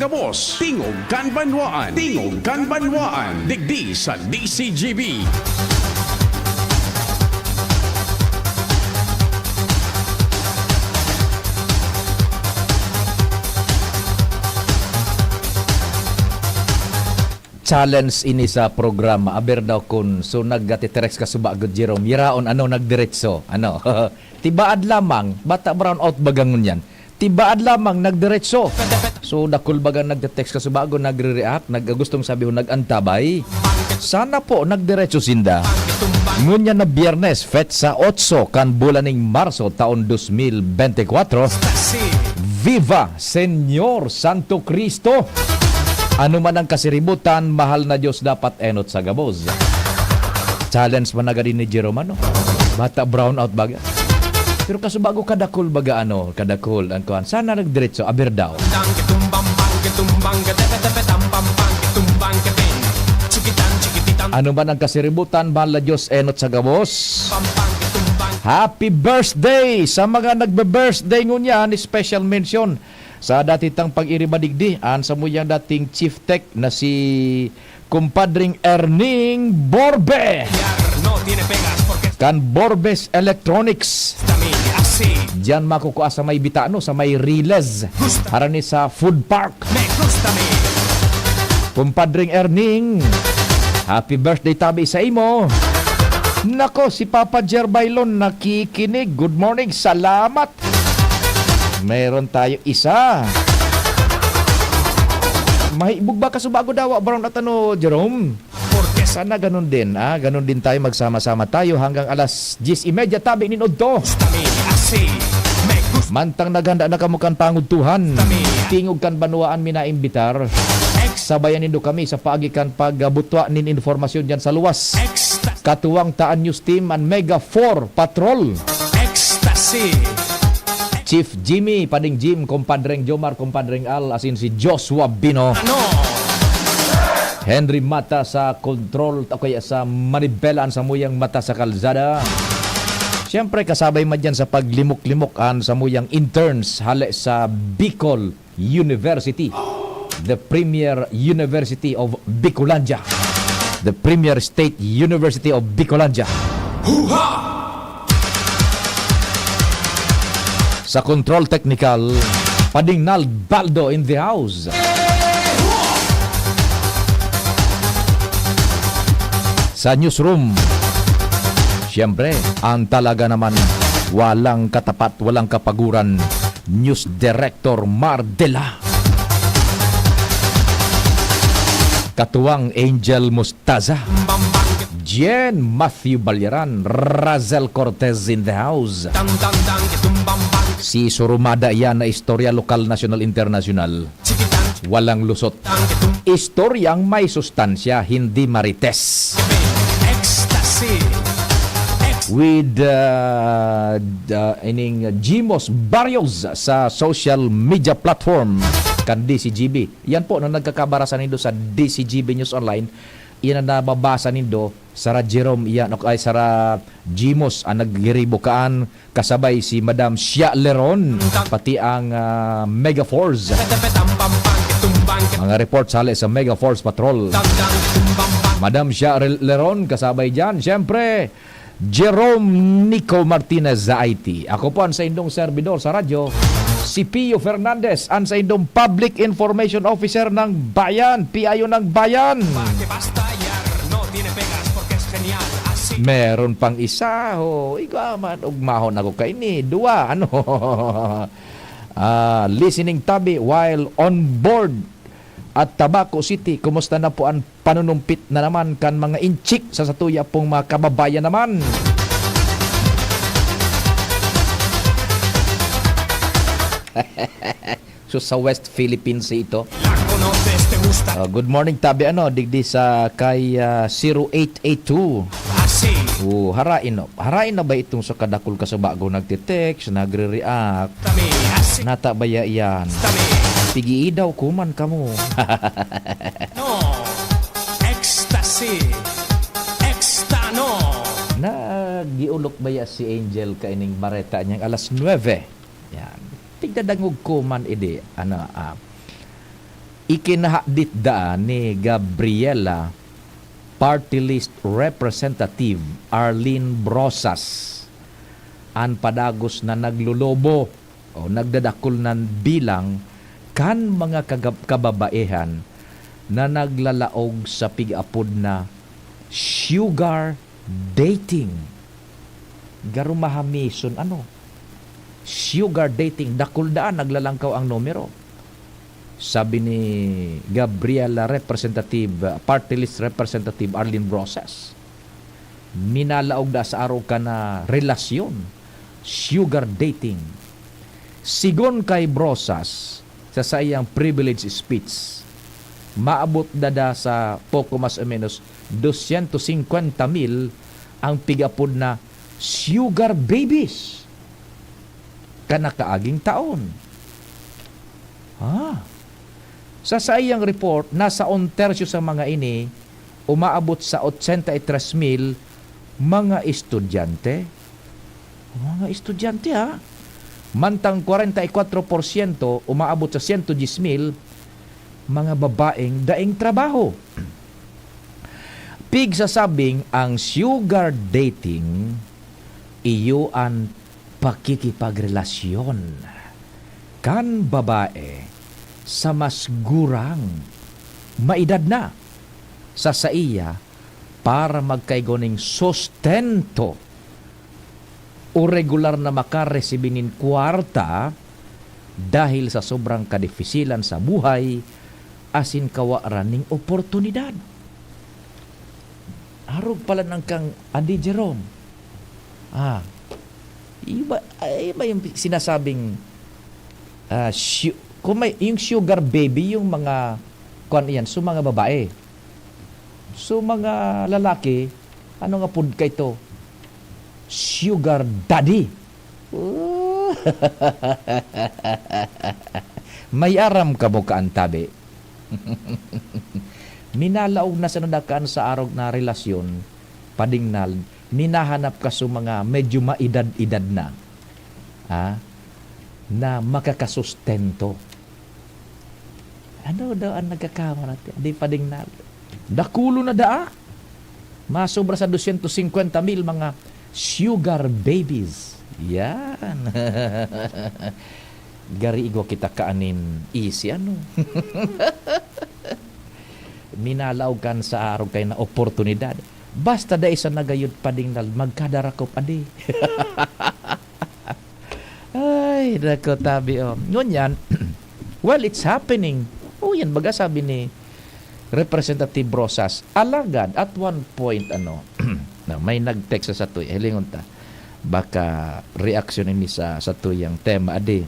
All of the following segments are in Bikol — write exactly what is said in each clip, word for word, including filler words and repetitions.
Gabos, Tingog kan Banwaan. Tingog kan Banwaan. Digdi sa D C G B. Challenge ini sa programa. Aber daw kun, so, nagtitext ka suba gud, Jerome. Yaraon, ano, nagdiretso? Ano? Tibaad lamang, bata brown out baga ngunyan. Tibaad lamang, nagdiretso. So, dakul baga nagte-text ka suba gud, nagre-react, nag-, gustong sabihon, nag-antabay. Sana po, nagdiretso sinda. Ngunyan na Biyernes, petsa otso kan bulan ning Marso, taon dos mil bente kwatro. Viva Señor Santo Cristo! Ano man ang kasiributan, mahal na Diyos dapat enot sa gabos. Challenge man na gani ni Jerome, ano? Bata brown out baga. Pero kaso bago kadakul baga, ano, kadakul ang kuwan. Sana nagdiretso, aber daw. Ano man ang kasiributan, mahal na Diyos, enot sa gabos. Happy birthday sa mga nagbe-birthday ngunyan, special mention sa dati tang pag-iriba digdi, an samuyang dating Chief Tech na si Kumpadring Erning Borbe. Kan Borbe's Electronics. Diyan makukua sa may Bitano, sa may Riles. Harani sa food park. Kumpadring Erning, happy birthday tabi sa imo. Nako, si Papa Jer Bailon nakikinig. Good morning, salamat. Meron tayo isa. Mahibog ba kaso bago dawa, Brown at ano, Jerome? Sana ganun din, ah, ganun din tayo, magsama-sama tayo hanggang alas diyes y media tabi nin udto. Mantang naghanda na kamo kan pangudtuhan, tingog kan banwaan mi naimbitar. Sabayan nindo kami sa paagi kan pagbutwa nin impormasyon diyan sa luwas. Katuwang ta an news team, an Mega four Patrol. Ecstasy. Chief Jimmy, Pading Jim, Kumpadreng Jomar, Kumpadreng Al, asin si Joshua Bino. Ano? Henry Mata sa control, o kaya sa manibela an samuyang mata sa kalsada. Siyempre, kasabay man dyan sa paglimok-limok an samuyang interns hale sa Bicol University, the premier university of Bicolandia, the premier state university of Bicolandia. Huha! Sa control technical, Pading Nald Baldo in the house. Sa newsroom, siyempre, ang talaga naman walang katapat, walang kapaguran, News Director Mardela. Katuwang Angel Mostaza. Jen Matthew Balyaran, Razel Cortez in the house. Si Surumada yan na istorya lokal, nasyonal, internasyonal. Walang lusot. Istoryang may sustansya, hindi marites. Ecstasy. With, uh, the, ining Jimos Barrios sa social media platform kan D C G B. Yan po, na nagkakabarasan nindo sa D C G B News Online, yan ang nababasa nindo, Sara Jerome, yan, o, ay, Sara Jimos, ang naggiribo kaan, kasabay si Madam Shia Leron, pati ang, ah, Mega Force. Mga reports hale sa Mega Force Patrol. Madam Shia Re-, Leron, kasabay dyan, siyempre, Jerome Nico Martinez sa I T. Ako po ang saindong servidor sa radyo, si Pio Fernandez, ang saindong Public Information Officer ng Bayan, P I O ng Bayan. Basta yar, no tiene pegas porque es genial. Así. Meron pang isa, ho. Igwa man, ugmahon ako kaini. Dua, ano? Ah, listening tabi while on board at Tabaco City. Kumusta na po ang panunumpit na naman kan mga inchik sa satuya pong mga kababayan naman? So, sa West Philippines ito. Oh, good morning, tabi, ano, digdi sa kay, ah, zero eight eight two. Oh, harain, no? Harain na ba itong sa kadakul ka sa bago nagte-text, nagre-react? Nata baya yan? Pigiidaw ko man kamo. No. Ecstasy. Extano. Nagiulok baya si Angel kaining bareta niyang alas nuebe? Yan. Tigdadangog ko man idi, ano, ah, Ikinahadit daa ni Gabriela Party List Representative Arlene Brosas an padagos na naglolobo o nagdadakul na bilang kan mga kagab-, kababaehan na naglalaog sa pig-apod na sugar dating. Garo mahamison, ano? Sugar dating, dakul daan naglalangkaw ang numero. Sabi ni Gabriela Representative, Party List Representative Arlene Brosas, minalaog da sa arog ka na relasyon, sugar dating. Sigon kay Brosas, sa saiyang privilege speech, maabot dada sa poko mas o menos dosyentos singkwenta mil ang pig-apod na sugar babies kan nakaaging taon. Ah. Sa saiyang report, nasa un tersyo sa mga ini, umaabot sa otsenta y tres mil mga estudyante. Mga estudyante, ha? Mantang kwarenta y kwatro porsyento, umaabot sa siyento dyes mil, mga babaeng daing trabaho. Pigsasabing ang sugar dating, iyo an pakikipagrelasyon kan babae sa mas gurang maedad na sa saiya para magkaigwa nin sustento o regular na makaresibi nin kwarta dahil sa sobrang kadifisilan sa buhay asin kawaran nin oportunidad. Arog pala nang kang Adi Jerome. Ah, iba, ay, iba yung sinasabing, ah, su-, kung may, yung sugar baby, yung mga, kwan iyan, so mga babae. So mga lalaki, ano nga pud kay to? Sugar daddy. May aram ka mo kaan tabi. Minalaog na sa nadakaan sa arog na relasyon, padingnal, minahanap ka sa mga medyo maedad-edad na, ha, na makakasustento. Ano daw ang nagkakamara? Di padingnal. Dakulo na daa. Masobra sa dosyentos singkwenta mil mga sugar babies. Yan. Gari igwa kita kaanin isi, ano? Minalaog kan sa arog kay na oportunidad. Basta dai sa nagayod padingnal, magkadarakop, adi. Ay, nako, tabi, oh. Ngunyan, well, it's happening. Oh, yan, baga sabi ni Representative Brosas. Alagad, at one point, ano, na may nag-text sa satoy, hilingon ta, baka reaksyon ini sa, sa tuyang tema, adi.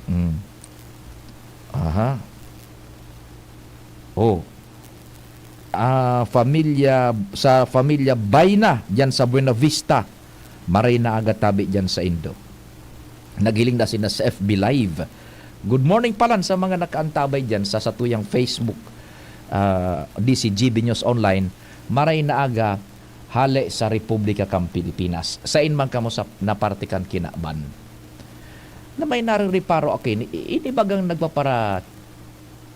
Mm. Aha. Oh. Ah, familia, sa familia Bayna, diyan sa Buena Vista. Maray na aga tabi diyan sa indo. Naghiling na sina sa F B Live. Good morning palan sa mga nakaantabay diyan sa satuyang Facebook, ah, D C G B News Online. Maray na aga, hale sa Republika kan Pilipinas. Sain man kamo sa, na parte kan kinaban. Na may narireparo ako ini, ini bagang nagpapara-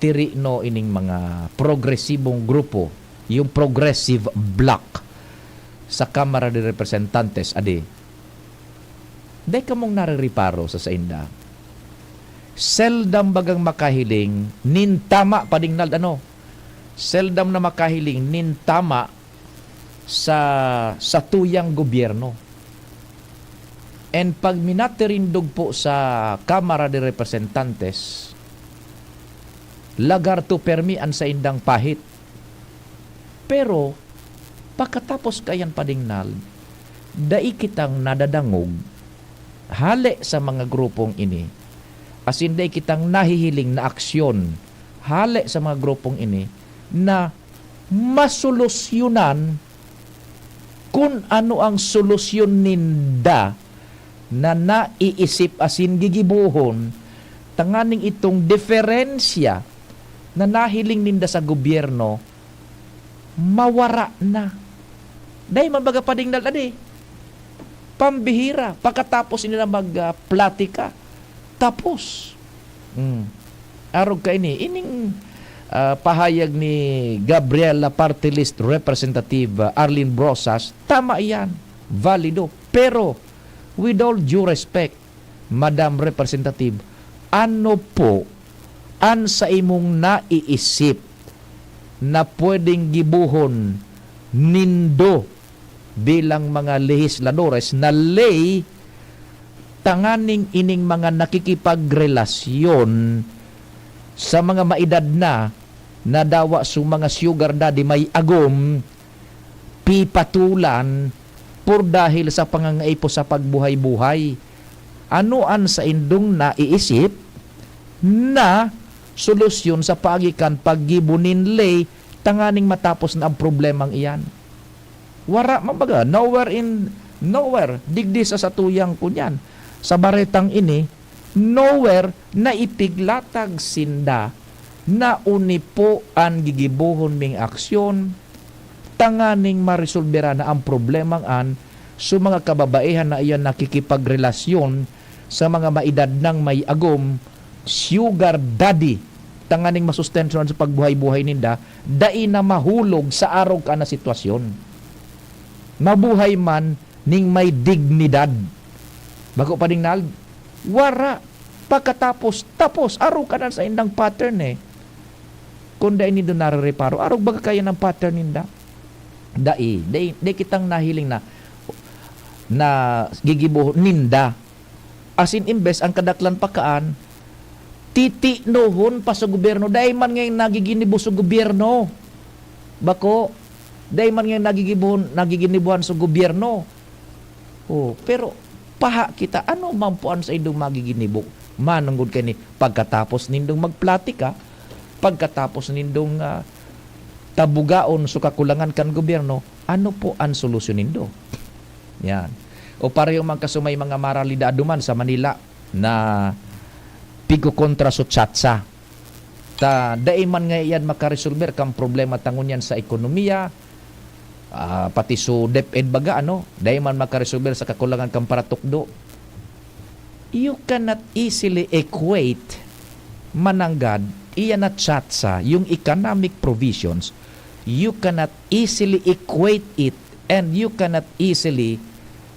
tiri no ining mga progresibong grupo, yung progressive bloc sa Kamara de Representantes, adi. Dai kamong narireparo sa sainda. Seldom bagang makahiling nin tama, padingnal, ano? Seldom na makahiling nin tama sa satuyang gobyerno. And pag minatirindog po sa Kamara de Representantes, lagarto permi an saindang pahit. Pero, pakatapos kayan padingnal, dai kitang nadadangog hale sa mga grupong ini, asin dai kitang nahihiling na aksyon hale sa mga grupong ini na masolusyonan kun ano ang solusyon ninda na naiisip asin gigibohon, tanganing itong diferensya na nahiling ninda sa gobyerno, mawara na. Dai man baga padingnal, adi. Pambihira, pakatapos nila mag, ah, platika, tapos. Mm. Arog kaini, ining ah, pahayag ni Gabriel na party list representative, ah, Arlene Brosas, tama iyan, valido. Pero, with all due respect, Madam Representative, ano po an saimong naiisip na pwedeng gibohon nindo bilang mga lehisladores na ley tanganing ining mga nakikipagrelasyon sa mga maedad na, na dawa su mga sugar daddy may agom, pipatulan, por dahil sa pangangaipo sa pagbuhay-buhay? Ano an saindong naiisip na solusyon sa paagi kan paggibo nin ley tanganing matapos na ang problemang iyan? Wara, mabaga, nowhere in, nowhere, digdi sa satuyang kunyan. Sa baretang ini, nowhere na ipiglatag sinda na uni po an gigibohon ming aksyon tanganing maresolbera na ang problemang an su mga kababaihan na iyan nakikipagrelasyon sa mga maedad nang may agom, sugar daddy, tanganing masustensuhan sa pagbuhay-buhay ninda, dai na mahulog sa arog ka na sitwasyon. Mabuhay man ning may dignidad. Bako pa ding nal-, wara. Pagkatapos, tapos, arog ka na sa indang pattern eh. Kung dai nindo narereparo, arog baga kaya ng pattern ninda? Dai, dai, dai kitang nahiling na, na gigibo ninda. As in, imbes ang kadaklan pa kaan, titinohon pa sa gobyerno, dai man ngayon nagiginibo sa gobyerno. Bako, dai man ngayon nagigibohon, nagiginibuhan sa gobyerno. Oh, pero paha kita, ano man po an saindong magiginibo? Manunggod kani, pagkatapos nindong magplatika, pagkatapos nindong, ah, tabugaon sa kakulangan kan gobyerno, ano po an solusyon nindo? Yan. O pareho man kasumay mga maralidad duman sa Manila na pigkokontra sa chatsa. Ta, dai man nga iyan makaresolber kan problema ta ngunyan sa ekonomiya, ah, pati so DepEd baga, ano, dai man makaresolber sa kakulangan kan paratukdo. You cannot easily equate, mananggad, iyan na chatsa, yung economic provisions, you cannot easily equate it and you cannot easily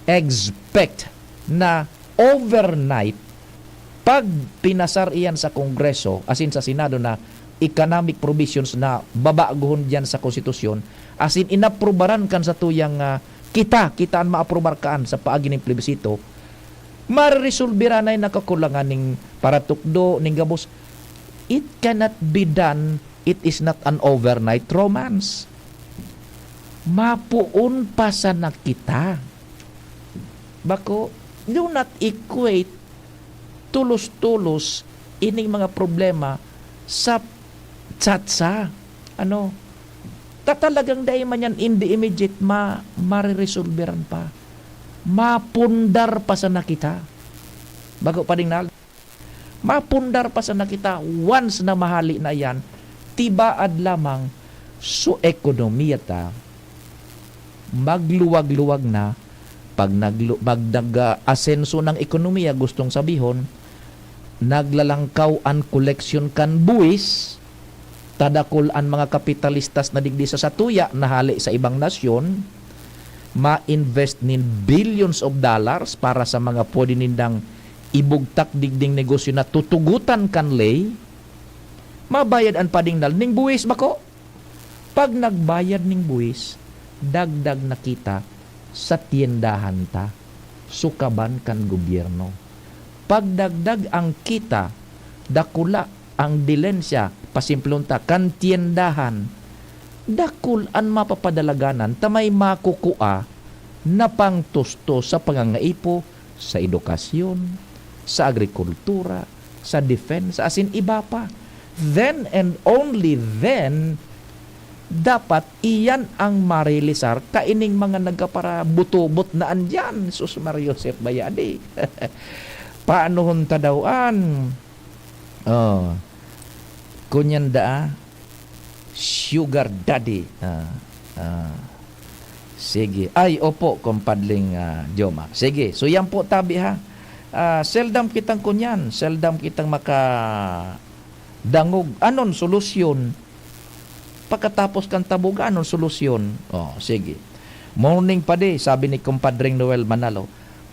expect na overnight, pag pinasar iyan sa Kongreso, as in sa Senado, na economic provisions na babagohon diyan sa Konstitusyon, as in inaprubaran kan satuyang, ah, kita, kita an maaprubar kaan sa paagi nin plebisito, mareresolbera na yung nakakulangan ning paratukdo, ning gabos. It cannot be done. It is not an overnight romance. Mapoon pa sana kita. Bako, do not equate tulos-tulos ining mga problema sa chatsa. Ano? Ta talagang dai man yan in the immediate ma-, mareresolberan pa. Mapundar pa sana kita. Bako pa ding nal-, mapundar pa sana kita once na mahali na yan, tibaad lamang so ekonomiya ta, magluwag-luwag na. Pag naglu-, pag nag-, ah, asenso ng ekonomiya, gustong sabihon, naglalangkaw an koleksyon kan buwis, tadakol an mga kapitalistas na digdi sa satuya na hale sa ibang nasyon, ma-invest nin billions of dollars para sa mga pwede nindang ibugtak digding negosyo na tutugotan kan ley, mabayad an padingnal ning buwis bako. Pag nagbayad ning buwis, dagdag na kita sa tiyendahan ta, sukaban kan gobyerno. Pag dagdag ang kita, dakula ang dilensya, pasimplon ta, kan tiyendahan, dakul an mapapadalaganan ta may makukua na pangtustos sa pangangaipo, sa edukasyon, sa agrikultura, sa depensa, asin iba pa. Then and only then, dapat iyan ang marealisar kaining mga nagkaparabutobot na andiyan. Sus, Maria Joseph Bayadi. Paanohon ta daw an? Oh. Kunyan daa, sugar daddy. Ah, ah. Sige. Ay, opo, kumpadling, ah, Joma. Sige, so yan po, tabi, ha. Ah, seldom kitang kunyan, seldom kitang makadangog. Anon solusyon? Pakatapos kan taboganon, solusyon. Oh, sige. "Morning, padi," sabi ni Kumpadreng Noel Manalo,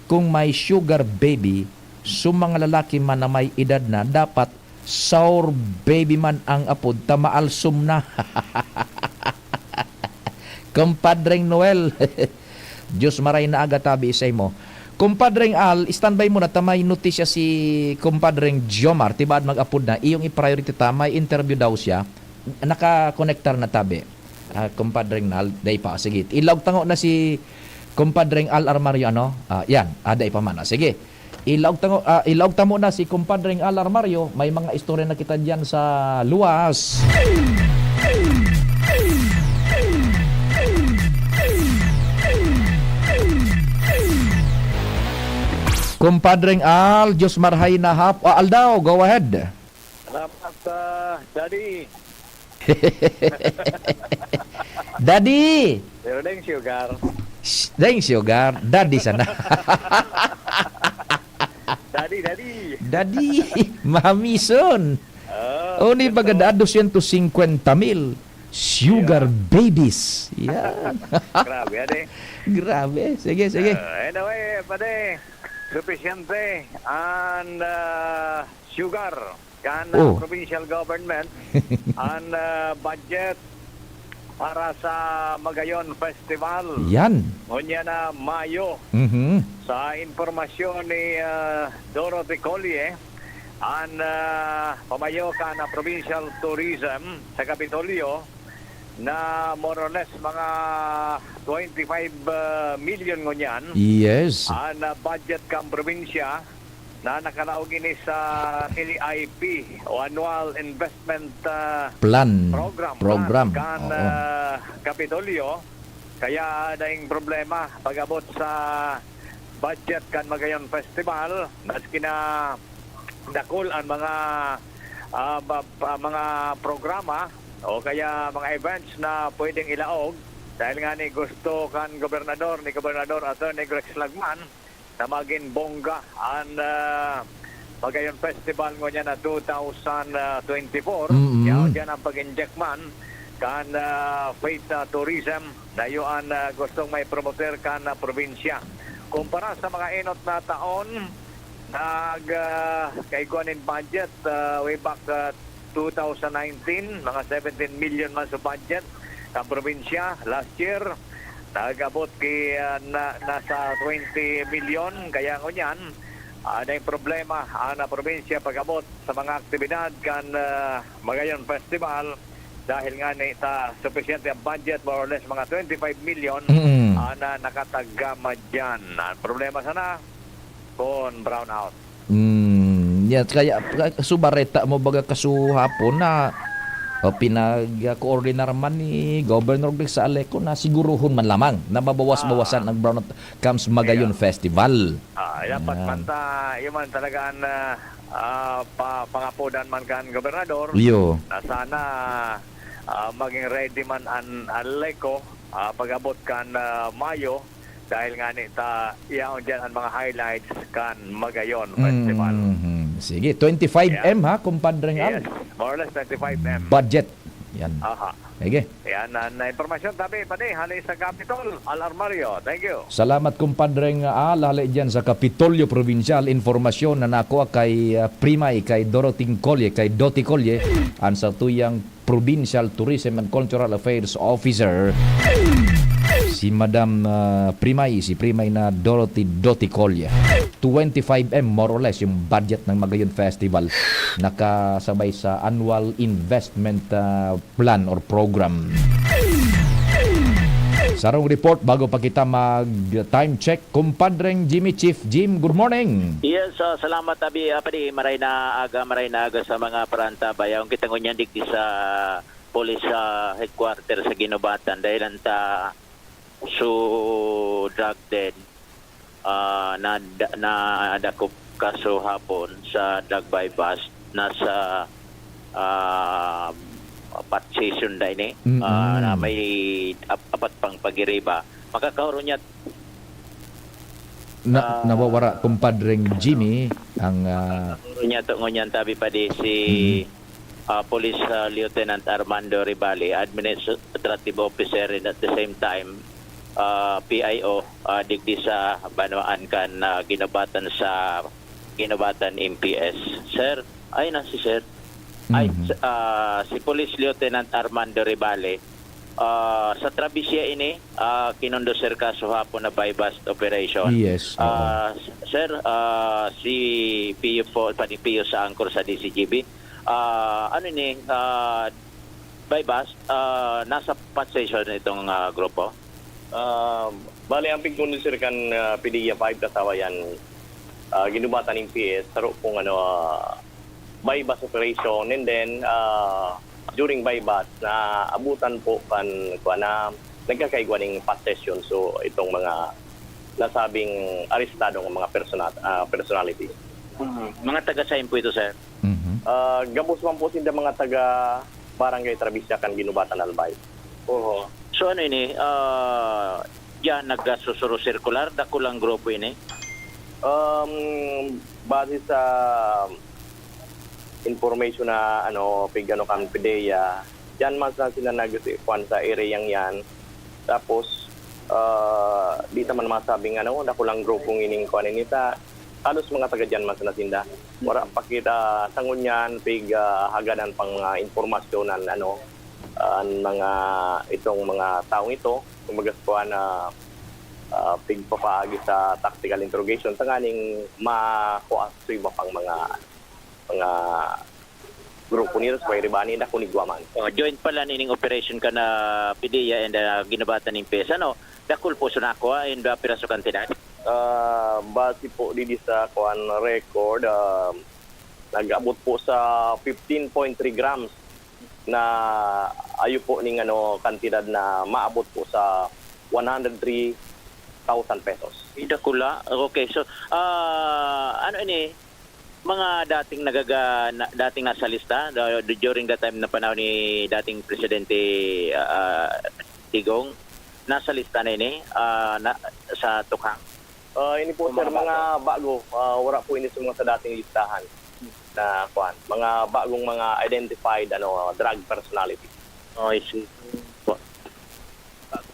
"kung may sugar baby, so mga lalaki man na may edad na, dapat sour baby man ang apod ta maalsom na." Kumpadreng Noel, Diyos maray na aga tabi isay mo. Kumpadreng Al, standby muna ta, may notisya si Kumpadreng Jomar, tibaad mag-apod na, iyong i-priority ta, may interview daw siya. Nakakonektar na tabi. Ah, Kumpadreng Nal, dai pa. Sige, ilaog tango na si Kumpadreng Al Armario, ano? Ah, yan. Ah, dai pa man. Ah, sige. Ilaog tango, ah, ilaog tamo na si Kumpadreng Al Armario. May mga istorya na kita diyan sa luwas. Kumpadreng Al, Diyos marhay na hap-, ah, aldaw, go ahead. Salamat, ah, Daddy. Daddy! Pero dahil sugar. Shh, dahil sugar. Daddy sana. Daddy, Daddy. Daddy, mamison. Oh, Oni baga dosyentos singkwenta mil. Sugar babies. Yan. Grabe, ade. Grabe. Sige, sige. Ah, anyway, pade, sufisyente ang, ah, sugar kan, ah, Oh. provincial government, ang, ah, budget para sa Magayon Festival. Yan. Ngunyan na Mayo. Mhm. Sa impormasyon ni, ah, Dorothy Collie, ang, ah, pamayo kan, ah, provincial tourism sa Kapitolyo na more or less mga twenty-five, ah, million ngunyan. Yes. Ang, ah, budget kan probinsya na nakalaog ini sa A I P o Annual Investment, ah, Plan. Program. Program. Plan kan, Oo. ah, Kapitolyo. Kaya daing problema pag-abot sa budget kan Magayon Festival, maski na dakul ang mga, ah, ba-, pa-, mga programa o kaya mga events na pwedeng ilaog, dahil nga ni gusto kan gobernador, ni Gobernador Attorney Rex Lagman, na magin bongga an, ah, Magayon Festival ngunyan na two thousand twenty-four. Mm-mm. Kaya diyan ang pag-inject man kan, ah, faith, ah, tourism na iyo an, ah, gustong may promoter kan, ah, probinsya. Kumpara sa mga enot na taon, nag, ah, kaigwa nin budget, ah, way back, ah, two thousand nineteen, mga seventeen million man sa budget kan probinsya last year. Nag-abot ki, ah, na, nasa twenty million. Kaya ngunyan, ah, na yung problema ang, ah, probinsya pag-abot sa mga aktibidad kan, ah, Magayon Festival. Dahil nga ni ta, sufisyente ang budget, more or less mga twenty-five million, Mm. ah, na nakatagama dyan. Ang problema sana, kung brownout. Mm, yan. Kaya, ka-, subareta mo baga kasuhapon na, o, pinag-koordinar man ni Governor Rex sa Aleco na siguruhon man lamang na mabawas-bawasan Ah. ang brownout comes Magayon Ayan. Festival. Ah, dapat Ayan. man ta, yun man talaga ang, ah, ah, pa-, pangapodan man kan gobernador Iyo. na sana, ah, maging ready man ang Aleco, ah, pag-abot kan, ah, Mayo, dahil nga ni ta, iyaon dyan ang mga highlights kan Magayon Festival. Mhm. Sige, twenty-five M Ayan. ha, Kumpadreng Al? Yes, more or less twenty-five M. Budget. Yan. Aha. Sige. Yan ang, ah, impormasyon tabi, padi, hali sa Capitol, Al Armario. Thank you. Salamat, Kumpadreng Al, hali dyan sa Kapitolyo Provincial. Impormasyon na nakuha kay, ah, Primay, kay Dorothy Colye, kay Doti Colye, ang satuyang Provincial Tourism and Cultural Affairs Officer, si Madam, ah, Primay, si Primay na Dorothy Doti Colye. Twenty-five M, more or less, yung budget ng Magayon Festival. Nakasabay sa annual investment, ah, plan or program. Sarong report bago pa kita mag time check. Kumpadreng Jimmy, Chief Jim, good morning. Yes, ah, salamat, Abi. Ah, padi, maray na aga, maray na aga sa mga parantabay. Ang kita ngunyan digdi sa police, ah, headquarter sa Guinobatan dahil ang ta-, so, drug den, ah, na, nadakop kasuhapon sa drug buy-bust, nasa, ah, apat session na ini, Mm-mm. ah, na may ap-, apat pang pagiriba. Makakaoro niya Na, Ah. nawawara, Kumpadreng Jimmy, ang, ah, Ngunyan to, ngunyan tabi pa di si Mm. ah, Police, ah, Lieutenant Armando Rivale, Administrative Officer, and at the same time, ah, P I O, ah, digdi sa banwaan kan, ah, ginubatan sa, ginubatan M P S. Sir, ay, na si Sir. Ay, Mhm. s-, ah, si Police Lieutenant Armando Rivale, ah, sa Travesya ini, ah, kinondusir ka sa hapon na buy-bust operation. Yes, oo. Ah, s-, sir, ah, si Pio po, Padre Pio sa anchor sa D C G B. Ah, ano ini, ah, buy-bust, ah, nasa possession itong, ah, grupo? Ah, bale, ang pigkondusir kan, ah, PDEA five kasawa yan, ah, ginubatan ning P S, saro pong ano, ah, buy-bust operation, and then, ah, during buy-bust, naabutan po kan, kuwan na, nagkakaigwa ning possession. So, itong mga nasabing arestado ng mga persona-, ah, personality. Mm. Mga taga saan po ito, sir? Mhm. Ah, gabos man po sinda mga taga Barangay Travesya kan ginubatan, Albay. Oo. So, ano ini, ah, diyan nagkasusuro sirkular, dakulang grupo ini? Um, base sa information na, ano, pig-ano kan PDEA, diyan man sa sila nag-, kuwan sa area yan. Tapos, ah, di ta man masabing, ano, dakulang grupong ining kuwan ini ta, halos mga taga diyan man sana sinda. Wala pa kita sa ngunyan, pig, ah, hagadan pang mga impormasyon an, ano, an mga, itong mga taong ito. Kumbaga, kuwan na, ah, pigpapaagi sa tactical interrogation tanganing makua sa iba pang mga, mga grupo nila sa Bairibani na kunigwa man. Oh, joint pala nining operation ka na PDEA and, ah, ginubatan ning P S. Ano, dakul po sa nakuha and, ah, piraso kantidad? Ah, base po didi sa kuwan record, ah, nag-abot po sa fifteen point three grams na ayo po ning ano, kantidad na maabot po sa one hundred three thousand pesos. Ay, dakula. Okay, so, ah, ano ini, mga dating nagaga-, na, dating nasa lista, uh, during the time na panahon ni dating Presidente, ah, ah, Digong, nasa lista na ini, ah, na, sa tukhang? Ah, ini po, O sir, mga mga bago? Bago, ah, wala po ini sa mga sa dating listahan na, kuwan, mga bagong mga identified, ano, drug personality. Oh, I see. Po.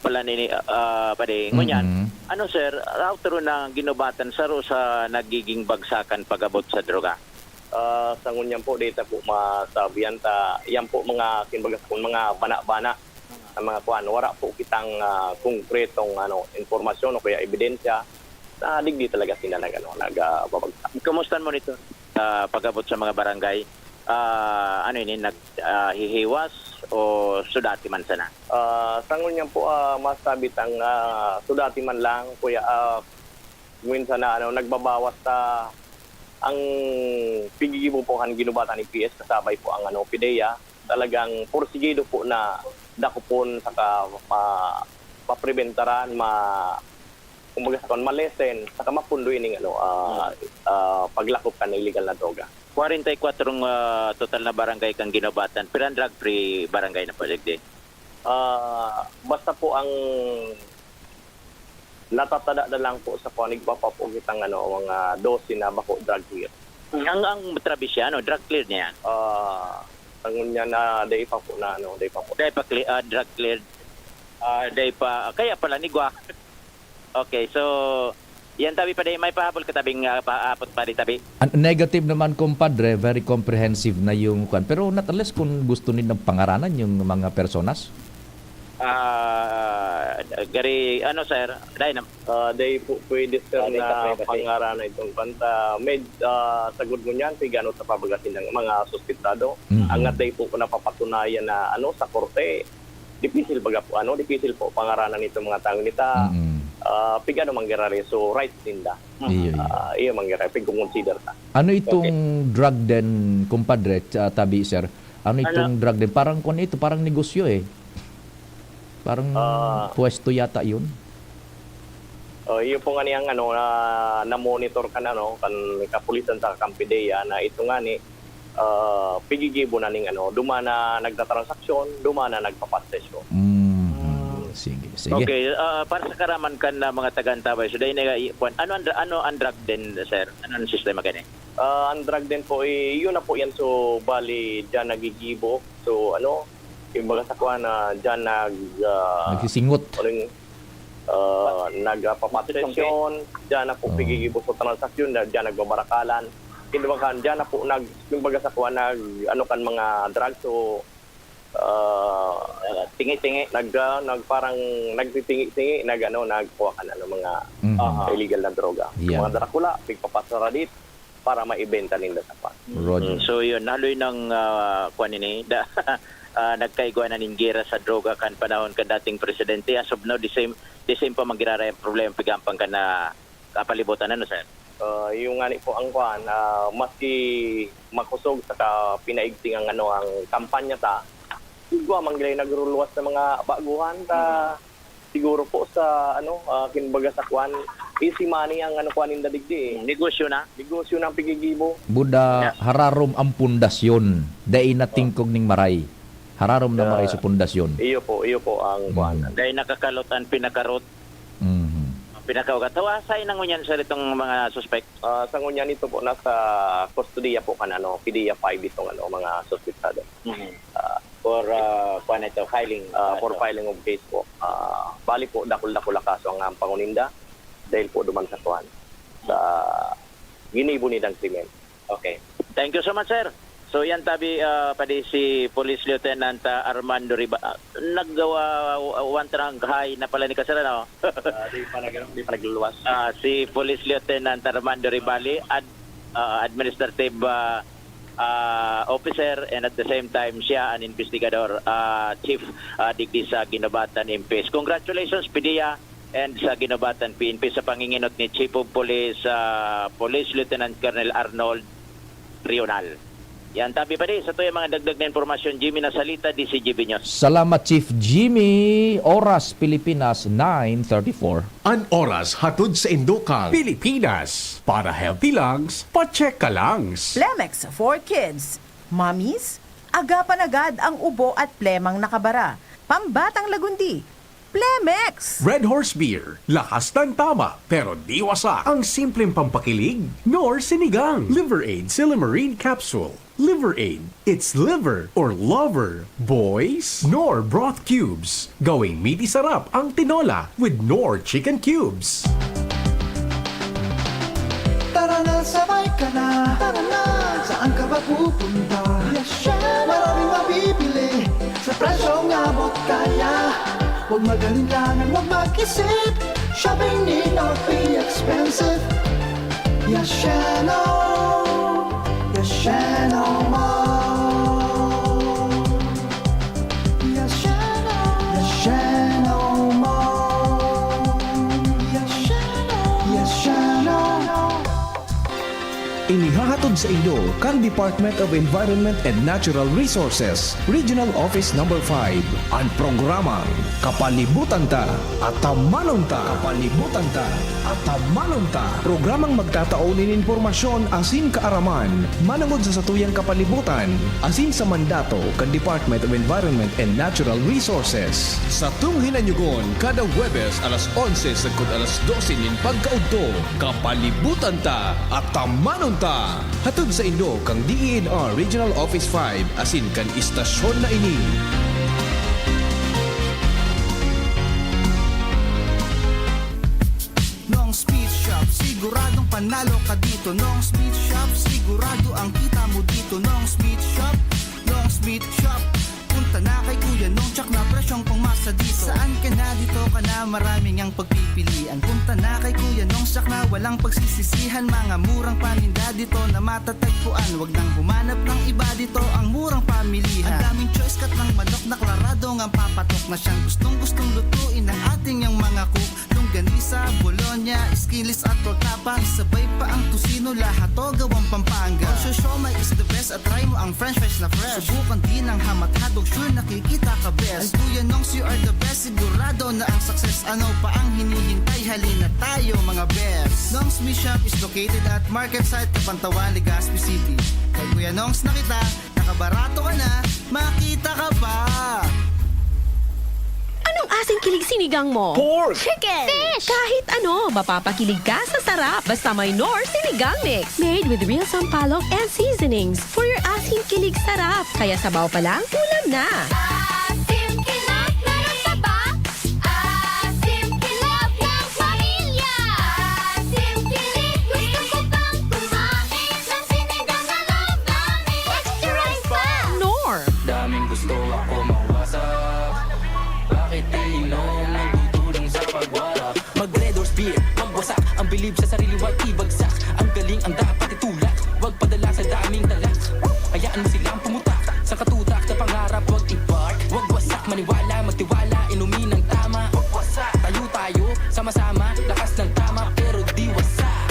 Pala nini, ah, padi, ngunyan, Mm-mm. Ano, sir, outro na ginubatan saro sa nagiging bagsakan pag-abot sa droga? Ah, sa ngunyan po, di ta po masabi yan ta, yan po mga, kumbaga, kung mga bana-bana na mga kuwan, wala po kitang, ah, konkretong, ano, impormasyon o kaya ebidensya na digdi talaga sila nag-, ano, nag, ah, babagsak. Kumusta ang monitor, ah, pag-abot sa mga barangay? Ah, ano ini, nag, ah, hihiwas o sudati man sana? Ah, sa ngunyan po, ah, masabi tang, ah, sudati man lang, kuya, ah, minsan na, ano, nagbabawas ta ang pigigibo po kan ginubatan ni P S kasabay po ang, ano, PDEA. Talagang porsigido po na dakopon saka ma-, mapribentaran, ma-, kumbaga sa kan, ma-lessen, saka mapundo ining, ano, ah, Hmm. ah, paglakop kan illegal na droga. Kwarenta y kwatro ang, ah, total na barangay kan ginubatan. Pira ang drug-free barangay na po, digdi? Ah, basta po ang natatada na lang po sa kuwan, igwa pa po kitang, ano, mga dose na bako drug clear. Ang, ang Travesya, ano, drug clear niya? Ah, ang ngunyan na dai pa po na, ano, dai pa po. Dai pa cle-, ah, drug cleared. Ah, dai pa, kaya pala, nigwa. Okay, so, yan tabi pa di, may pahabol ka tabing, ah, paapot pa di tabi. An-, negative naman, kumpadre, very comprehensive na yung kwan. Pero not unless kung gusto nilang pangaranan yung mga personas? Ah, gari, ano, sir, dai na- Ah, dai po pwede, sir, Ah, dai na sa privacy. Pangaranan itong kwan ta. Med-, ah, sagod mo niyan, pigano sa pabagasin ng mga suspetsado. Mm. Angat dai po napapatunayan na, ano, sa korte, dipisil baga po, ano, dipisil po pangaranan nitong mga tawo nita. Mm. Ah, pigano mangyarari, so, rights ninda. Iyo, iyo. Ah, iyo mangyarari, pigkukonsider ta. Ano itong Okay. drug den, kumpadre, ah, tabi, sir? Ano Ano? itong drug den? Parang kung ito, parang negosyo eh. Parang Ah. pwesto yata yun. Oh, iyo po nga niyang, ano, na, na-monitor kan, ano, kan kapulisan sa kan PDEA na ito nga ni, ah, pigigibo na ning, ano, duman na nagtatransaksyon, duman na nagpapasesyo. Mm. Mm. Sige, sige. Okay, ah, para sa karaman kan, ah, mga taga-Antabay, so dai na i-, kwan, ano ang dra-, ano ang drug den, sir? Ano ang sistema gani? Ah, ang drug den po, eh, yun na po yan. So, bali, diyan nagigibo. So, ano, yung baga sa kuwan na diyan nag, ah, Nagsisingot. ano yung, ah, nagpapasesyon, diyan na po Oo. pigigibo sa transaksyon, na diyan nagbabarakalan. Yung baga, diyan na po nag, yung baga sa kuwan, nag, ano kan mga drugs. So, ah, tingi-tingi, nag, ah, nag, parang nagtitingi-tingi, nag, ano, nagkuha ka na ng mga Mhm. illegal na droga. Yeah. Mga Dracula, pigpapasara dit para maibenta ninda sa pan. Roger. Mm, so yun, haloy ng, ah, kwan ini, da-, ah, nagkaigwa na nin gera sa droga kan panahon kan dating presidente. As of now, the same, the same pa man giraray ang problema, pigampang ka na kapalibutan, ano, sir? Ah, yung ngani po ang kwan, ah, maski makusog saka pinaigting ang, ano, ang kampanya ta, igwa man gilay nagruluwas sa mga baguhan ta, Mm. siguro po sa, ano, ah, kinbaga sa kwan, easy money ang, ano, kwan ninda digdi, eh. Mm, negosyo na. Negosyo na ang pigigibo. Buda Yeah. hararom ang pundasyon, dai na Oh. tingkog ning maray. Hararom na Yeah. maray sa pundasyon. Iyo po, iyo po ang Mm. kwan. Dai nakakalot ang pinakarot. Mhm. Ang pinakaugat. Hawa, sa inang ngunyan, sir, itong mga suspect? Ah, sa ngunyan ito po, nasa kustodiya po kan, ano, PDEA five itong, ano, mga suspetsado. Mhm. Ah, for, ah, kwan ito, filing, Ah, ah, for ito. filing of case po. Ah, bali po, dakul-dakul ang kaso ang, ang panguninda dahil po duman sa kwan, sa ginibo nilang krimen. Okay. Thank you so much, sir. So, yan tabi, ah, padi si Police Lieutenant, ah, Armando Riba-, ah, naggawa, ah, one rank high na pala ni ka, sir, ano? Ah, di pa nag-, di pa nagluluwas. Ah, si Police Lieutenant Armando Ribali, ad-, ah, administrative, ah, ah, officer, and at the same time, siya an investigador, ah, chief, ah, digdi sa Guinobatan M P S. Congratulations, PDEA, and sa Guinobatan P N P sa panginginot ni Chief of Police, ah, Police Lieutenant Colonel Arnold Rional. Yan, tabi pa di, sa tuya mga dagdag na impormasyon, Jimmy Nasalita, D C G B News. Salamat, Chief Jimmy. Oras, Pilipinas, nine thirty-four. An oras hatod sa Indokang Pilipinas. Para healthy lungs, pa-check ka lungs. Plemex for kids. Mommies, agapan agad ang ubo at plemang nakabara. Pambatang lagundi, Plemex! Red Horse Beer, lakas ng tama, pero di wasak. Ang simpleng pampakilig, Knorr Sinigang. Liver Aid Silymarin Capsule. Liver Aid, it's liver or lover, boys. Knorr Broth Cubes, gawing meaty sarap ang tinola with Knorr Chicken Cubes. Tara na, sabay ka na. Tara na, saan ka ba pupunta? Yasheno! Maraming mabibili sa presyong abot kaya. Huwag mag-alinlangan, huwag mag-isip. Shopping need not be expensive. Yasheno! Yasheno Mall! Yasheno! Yasheno Mall! Yasheno! Yasheno! Inihahatod saindo kan Department of Environment and Natural Resources, Regional Office Number five, an programang Kapalibutan Ta, Atamanon Ta. Kapalibutan Ta, Atamanon Ta. Programang magtatao nin impormasyon asin kaaraman manongod sa satuyang kapalibutan asin sa mandato kan Department of Environment and Natural Resources. Satong hinanyogon kada Huwebes alas onse sagkod alas dose nin pagkaudto. Kapalibutan Ta, Atamanon Ta. Hatod saindo kan D E N R Regional Office five asin kan istasyon na ini. Nong's Meat Shop, siguradong panalo ka dito. Nong's Meat Shop, sigurado ang kita mo dito. Nong's Meat Shop, Nong's Meat Shop. Punta na kay Kuya Nong, tsak na presyong pangmasa dito. Saan ka na, dito ka na, marami ngang pagpipilian. Punta na kay Kuya Nong, tsak na walang pagsisisihan. Mga murang paninda dito na matatagpuan. Wag nang humanap ng iba, dito ang murang pamilihan. Ang daming choice cut ng manok na klarado ngang papatok na siyang gustong-gustong lutuin ng ating yang mga cook. Longganisa, bologna, skinless at torta pa. Isabay pa ang tocino, lahat to gawang Pampanga. Osyo Siomai is the best at try mo ang french fries na fresh. Subukan din ang ham at hotdog, sure nakikita ka best. And Kuya Nongs, you are the best, sigurado na ang success. Ano pa ang hinihintay? Halina tayo, mga best. Nongs Meat Shop is located at Market Site, Cabanatuan, Legazpi City. Kay Kuya Nongs na kita, nakabarato ka na, makita ka pa! Anong asim Kilig sinigang mo. Pork! Chicken! Fish! Kahit ano, mapapakilig ka sa sarap. Basta may Knorr Sinigang Mix. Made with real sampalok and seasonings. For your asin kilig sarap. Kaya sabaw pa lang, ulam na. Asim kilig, meron pa ba? Asim kilig ng pamilya. Asim kilig, gusto ko pang kumain ng sinigang na love namin. Extra rice pa! Knorr. Daming gusto ako mawasak. Bakit iinom? Nagdudulong sa pagwala. Mag Red Horse Beer, magwasak. Ang bilib sa sarili, wag ibagsak. Ang galing ang dapat itulak. Wag padala sa daming talak. Hayaan mo silang pumutak sa katutak, sa pangarap, wag i-park. Wag wasak, maniwala, magtiwala, inumin ang tama. Wag wasak, tayo tayo, sama-sama, lakas ng tama, pero di wasak.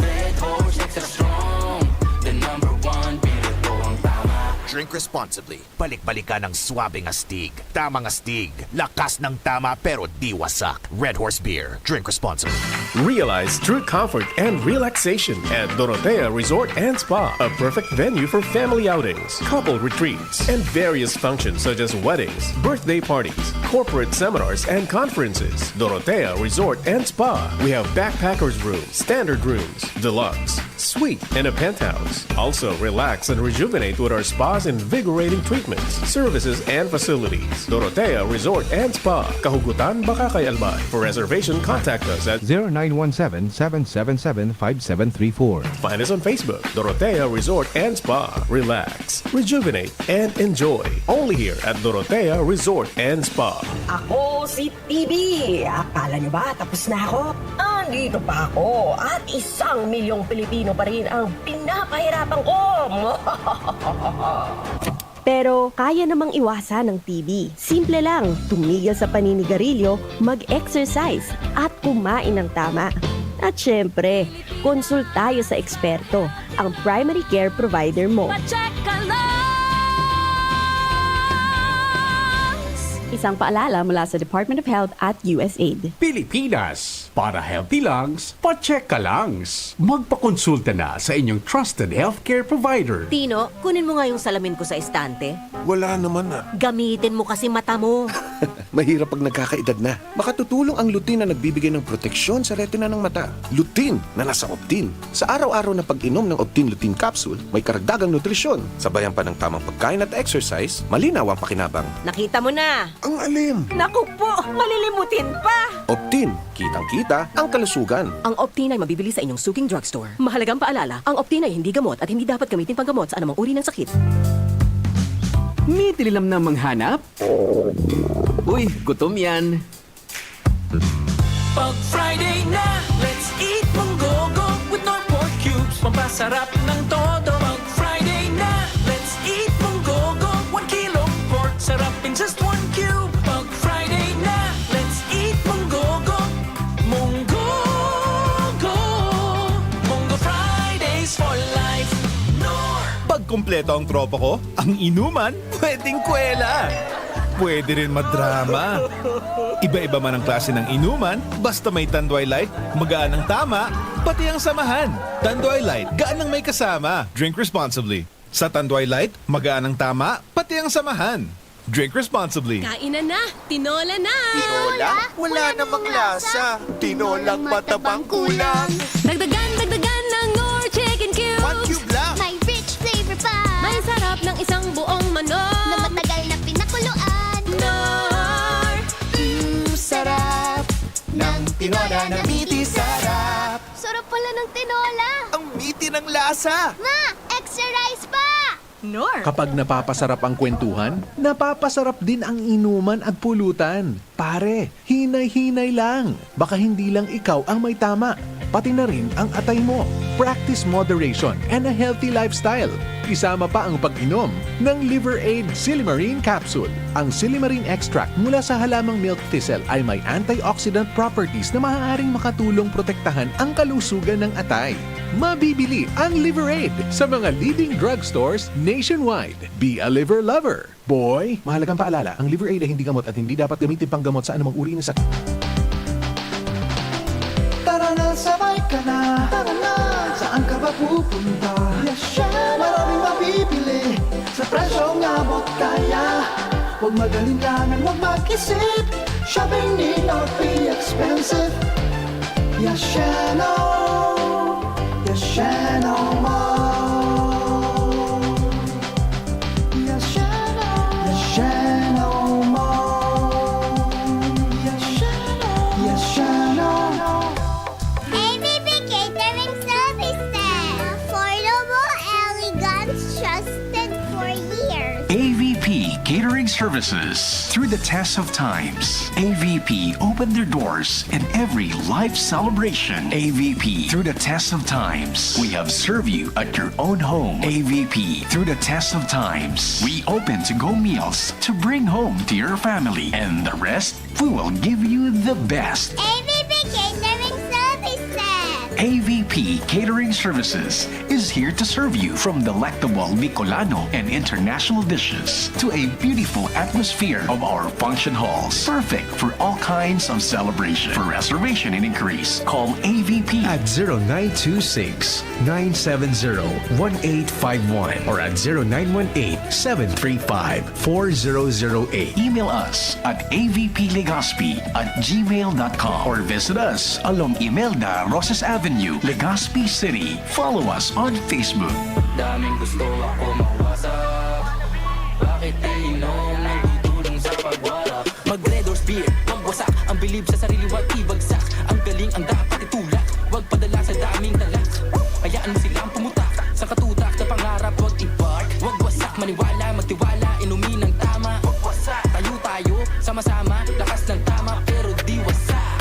Red Horse, extra strong. The number one, pinito ang tama. Drink responsibly. Balik-balikan ang swabing astig. Tamang astig. Lakas ng tama pero di wasak. Red Horse Beer. Drink responsibly. Realize true comfort and relaxation at Dorotea Resort and Spa, a perfect venue for family outings, couple retreats, and various functions such as weddings, birthday parties, corporate seminars, and conferences. Dorotea Resort and Spa. We have backpackers room, standard rooms, deluxe, suite, and a penthouse. Also, relax and rejuvenate with our spa's invigorating treatments, services, and facilities. Dorotea Resort and Spa, Kahugutan, Bacacay, Albay. For reservation, contact us at zero nine one seven, seven seven seven, five seven three four. Find us on Facebook, Dorotea Resort and Spa. Relax, rejuvenate, and enjoy. Only here at Dorotea Resort and Spa. Ako si T V. Akala nyo ba tapos na ako? Andito pa ako at isang milyong Pilipino pa rin ang pinapahirapan ko. Pero kaya namang iwasan ng T B. Simple lang, tumigil sa paninigarilyo, mag-exercise, at kumain ng tama. At syempre, konsultayo sa eksperto, ang primary care provider mo. Pacheck ka lang! Isang paalala mula sa Department of Health at U S aid. Pilipinas, para healthy lungs, pacheck ka lungs. Magpakonsulta na sa inyong trusted healthcare provider. Tino, kunin mo nga yung salamin ko sa estante. Wala naman ah. Gamitin mo kasi mata mo. Mahirap pag nagkakaedad na. Makatutulong ang lutein na nagbibigay ng proteksyon sa retina ng mata. Lutein na nasa Optin. Sa araw-araw na pag-inom ng Optin Lutein Capsule, may karagdagang nutrisyon. Sabayan pa ng tamang pagkain at exercise, malinaw ang pakinabang. Nakita mo na. Ang alim! Naku po, malilimutin pa. Optin, kitang-kita ang kalusugan. Ang Optin ay mabibili sa inyong suking drugstore. Mahalagang paalala, ang Optin ay hindi gamot at hindi dapat gamitin panggamot sa anumang uri ng sakit. May tinilamnam manghanap? Uy, gutom yan. Pag Friday na, let's eat munggogo with Knorr pork cubes. Pampasarap ng todo. Pag Friday na, let's eat munggogo. One kilong pork, sarap in just one cube. Pag Friday na, let's eat munggogo. Munggogo, Munggo Fridays for life. Knorr. Pag kompleto ang tropa ko, ang inuman, pwedeng kwela. Pwede rin madrama. Iba-iba man ang klase ng inuman, basta may Tanduay Light, magaan ang tama, pati ang samahan. Tanduay Light, gaan ang may kasama. Drink responsibly. Sa Tanduay Light, magaan ang tama, pati ang samahan. Drink responsibly. Kainan na! Tinola na! Tinola? Wala namang lasa. Tinolang matabang kulang. Dagdagan, dagdagan ng Knorr Chicken Cubes! One cube lang. May rich flavor pa. May sarap ng isang buong manok! Na matagal na pinakuluan. Knorr! Mm, sarap ng tinola na miti sarap. Sarap pala ng tinola. Ang miti ng lasa. Ma, extra rice pa! Knorr! Kapag napapasarap ang kwentuhan, napapasarap din ang inuman at pulutan. Pare, hinay-hinay lang. Baka hindi lang ikaw ang may tama. Pati na rin ang atay mo. Practice moderation and a healthy lifestyle. Isama pa ang pag-inom ng Liver Aid Silimarin Capsule. Ang silimarin extract mula sa halamang milk thistle ay may antioxidant properties na maaaring makatulong protektahan ang kalusugan ng atay. Mabibili ang Liver Aid sa mga leading drugstores nationwide. Be a liver lover, boy! Mahalagang paalala, ang Liver Aid ay hindi gamot at hindi dapat gamitin panggamot sa anumang uri ng sakit. Tara na, sabay ka na. Tara na, saan ka ba pupunta? Maraming mabibili sa presyong abot kaya. Huwag mag-alinlangan, huwag mag-isip. Shopping need not be expensive. Yashano, Yashano Mall. Yashano, Yashano Mall. Yashano, Yashano. A V P Catering Services. Affordable, elegant, trusted for years. A V P Catering Services. Through the test of times, A V P opened their doors in every life celebration. A V P, through the test of times, we have served you at your own home. A V P, through the test of times, we open to-go meals to bring home to your family. And the rest, we will give you the best. A V P Catering Services. A V P Catering Services is here to serve you, from delectable Bicolano and international dishes to a beautiful atmosphere of our function halls, perfect for all kinds of celebration. For reservation and inquiries, call A V P at zero nine two six, nine seven zero, one eight five one or at zero nine one eight, seven three five, four zero zero eight. Email us at A V P Legazpi at gmail dot com or visit us along Imelda Rosas Avenue, Legazpi City. Follow us on Facebook. Daming gusto ako mawasak. Bakit iinom? Nagtutulong sa pagwala. Mag Red Horse Beer, magwasak. Ang bilib sa sarili, wag ibagsak. Ang galing ang dapat itulak. Wag padala sa daming talak. Hayaan mo silang pumutak. Sa katutak, sa pangarap, wag i-park. Wag wasak, maniwala, magtiwala. Inumin ang tama. Wag wasak. Tayo tayo, sama-sama. Lakas ng tama, pero di wasak.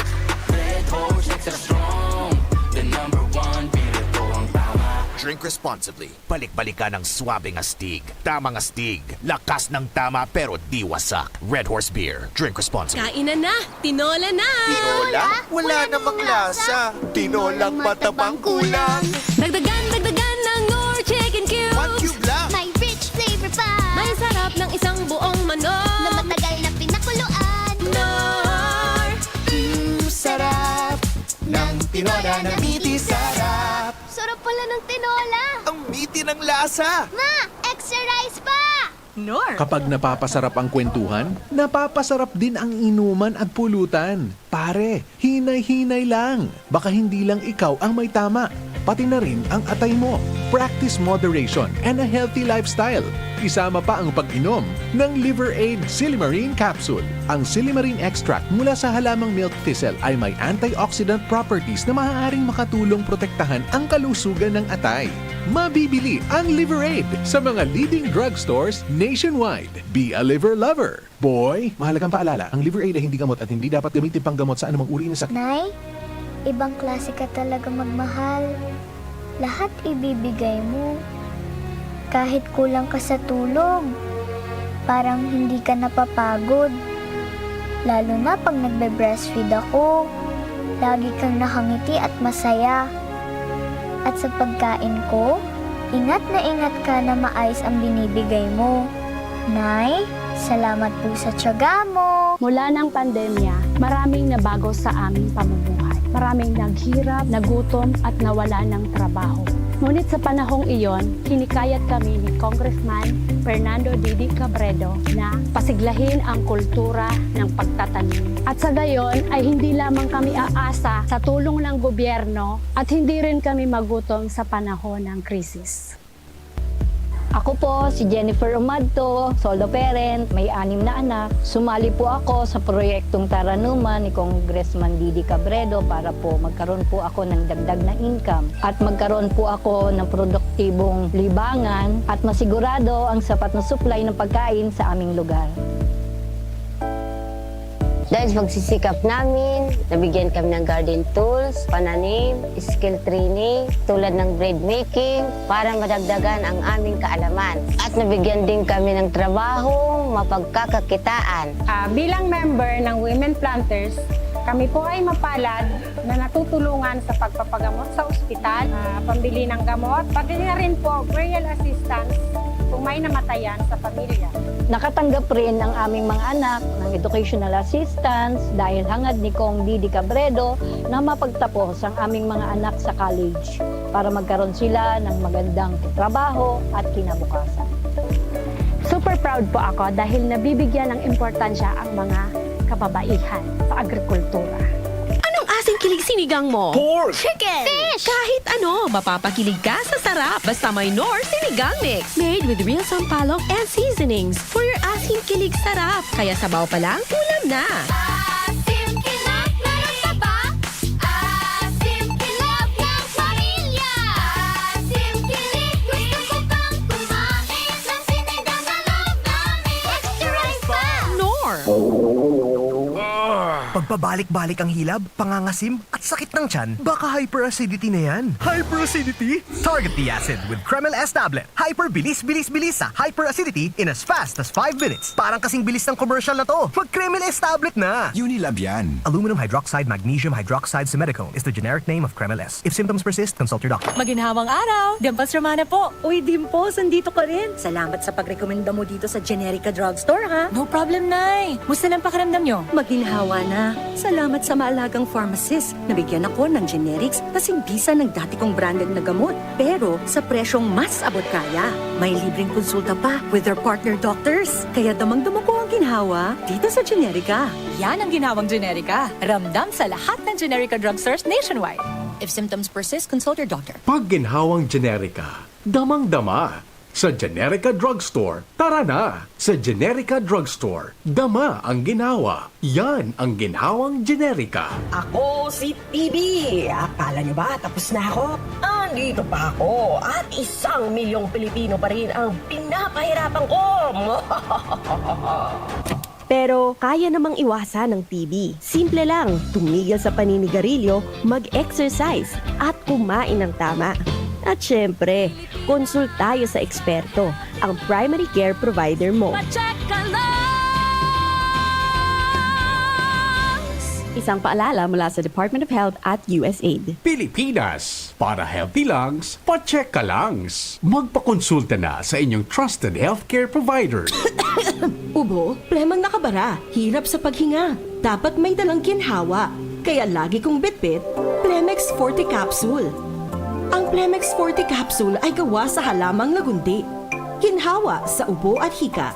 Red Horse, extra strong. The number one, beer, ito ang tama. Drink responsibly. Balik-balikan ang swabing astig. Tamang astig. Lakas ng tama pero di wasak. Red Horse Beer. Drink responsibly. Kainan na! Tinola na! Tinola? Wala namang lasa. Tinolang matabang kulang. Dagdagan, dagdagan ng Knorr Chicken Cubes! One cube lang. May rich flavor pa. May sarap ng isang buong manok. Na matagal na pinakuluan. Knorr! Mm, sarap ng tinola na miti sarap. Sarap pala ng tinola. Ang miti ng lasa. Ma, extra rice pa! Knorr. Kapag napapasarap ang kwentuhan, napapasarap din ang inuman at pulutan. Pare, hinay-hinay lang. Baka hindi lang ikaw ang may tama, pati na rin ang atay mo. Practice moderation and a healthy lifestyle. Isama pa ang pag-inom ng Liver Aid Silimarin Capsule. Ang silimarin extract mula sa halamang milk thistle ay may antioxidant properties na maaaring makatulong protektahan ang kalusugan ng atay. Mabibili ang Liver Aid sa mga leading drugstores nationwide. Be a liver lover. Boy, mahalagang paalala, ang Liver Aid ay hindi gamot at hindi dapat gamitin panggamot sa anumang uri ng sakit. Nay, ibang klase ka talaga magmahal. Lahat ibibigay mo. Kahit kulang ka sa tulog, parang hindi ka napapagod. Lalo na pag nagbe-breastfeed ako, lagi kang nakangiti at masaya. At sa pagkain ko, ingat na ingat ka na maayos ang binibigay mo. Nay, salamat po sa tiyaga mo. Mula ng pandemya, maraming nabago sa aming pamumuhay. Maraming naghirap, nagutom, at nawala ng trabaho. Ngunit sa panahong iyon, hinikayat kami ni Congressman Fernando Didi Cabredo na pasiglahin ang kultura ng pagtatanim. At sa gayon ay hindi lamang kami aasa sa tulong ng gobyerno at hindi rin kami magutom sa panahon ng krisis. Ako po si Jennifer Umadto, solo parent, may anim na anak. Sumali po ako sa proyektong Taranuman ni Congressman Didi Cabredo para po magkaroon po ako ng dagdag na income at magkaroon po ako ng produktibong libangan at masigurado ang sapat na supply ng pagkain sa aming lugar. Dahil sa pagsisikap namin, nabigyan kami ng garden tools, pananim, skill training, tulad ng bread making, para madagdagan ang aming kaalaman. At nabigyan din kami ng trabaho, mapagkakakitaan. Ah, bilang member ng Women Planters, kami po ay mapalad na natutulungan sa pagpapagamot sa ospital, ah, pambili ng gamot, pati na rin po burial assistance kung may namatayan sa pamilya. Nakatanggap rin ang aming mga anak ng educational assistance dahil hangad ni Cong Didi Cabredo na mapagtapos ang aming mga anak sa college para magkaroon sila ng magandang trabaho at kinabukasan. Super proud po ako dahil nabibigyan ng importansya ang mga kababaihan sa agrikultura. Anong asing kilig sinigang mo? Pork! Chicken! Fish! Kahit ano, mapapakilig ka sa sarap. Basta may Knorr Sinigang Mix. Made with real sampalok and seasonings. For your asing kilig sarap. Kaya sabaw pa lang, ulam na. Asim kilog na saba. Asim kilog ng pamilya. Asim kilog, gusto ko pang kumain ng sinigang na love namin. Extra rice pa! Knorr! Pagpabalik-balik ang hilab, pangangasim, at sakit ng tiyan, baka hyperacidity na yan. Hyperacidity? Target the acid with Kremil S tablet. Hyper bilis, bilis, bilis sa hyperacidity in as fast as five minutes. Parang kasing bilis ng commercial na to. Mag Kremil S tablet na! Unilab yan. Aluminum hydroxide magnesium hydroxide simethicone is the generic name of Kremil S. If symptoms persist, consult your doctor. Maginhawang araw! Dimples Romana po! Uy, Dimples, nandito ka rin. Salamat sa pagrekomenda mo dito sa Generica Drugstore, ha? No problem, Nay! Musta lang pakiramdam nyo? Maginhawa na. Salamat sa maalagang pharmacist. Nabigyan ako ng generics kasing bisa ng dati kong branded na gamot. Pero sa presyong mas abot kaya. May libreng konsulta pa with their partner doctors. Kaya damang-dama ko ang ginhawa dito sa Generica. Yan ang ginhawang Generica. Ramdam sa lahat ng Generica drugstores nationwide. If symptoms persist, consult your doctor. Pag ginhawang Generica, damang-dama. Sa Generica Drugstore, tara na! Sa Generica Drugstore, dama ang ginhawa. Yan ang ginhawang Generica. Ako si T B. Akala nyo ba tapos na ako? Andito pa ako at isang milyong Pilipino pa rin ang pinapahirapan ko. Pero kaya namang iwasan ng T B. Simple lang, tumigil sa paninigarilyo, mag-exercise, at kumain ng tama. At syempre, konsultayo sa eksperto, ang primary care provider mo. Pacheck ka lang! Isang paalala mula sa Department of Health at U S A I D. Pilipinas, para healthy lungs, pacheck ka lungs. Magpakonsulta na sa inyong trusted healthcare provider. Ubo, plemang nakabara, hirap sa paghinga. Dapat may dalang ginhawa. Kaya lagi kong bitbit, Plemex Forte Capsule. Ang Plemex Forte Capsule ay gawa sa halamang lagundi. Ginhawa sa ubo at hika.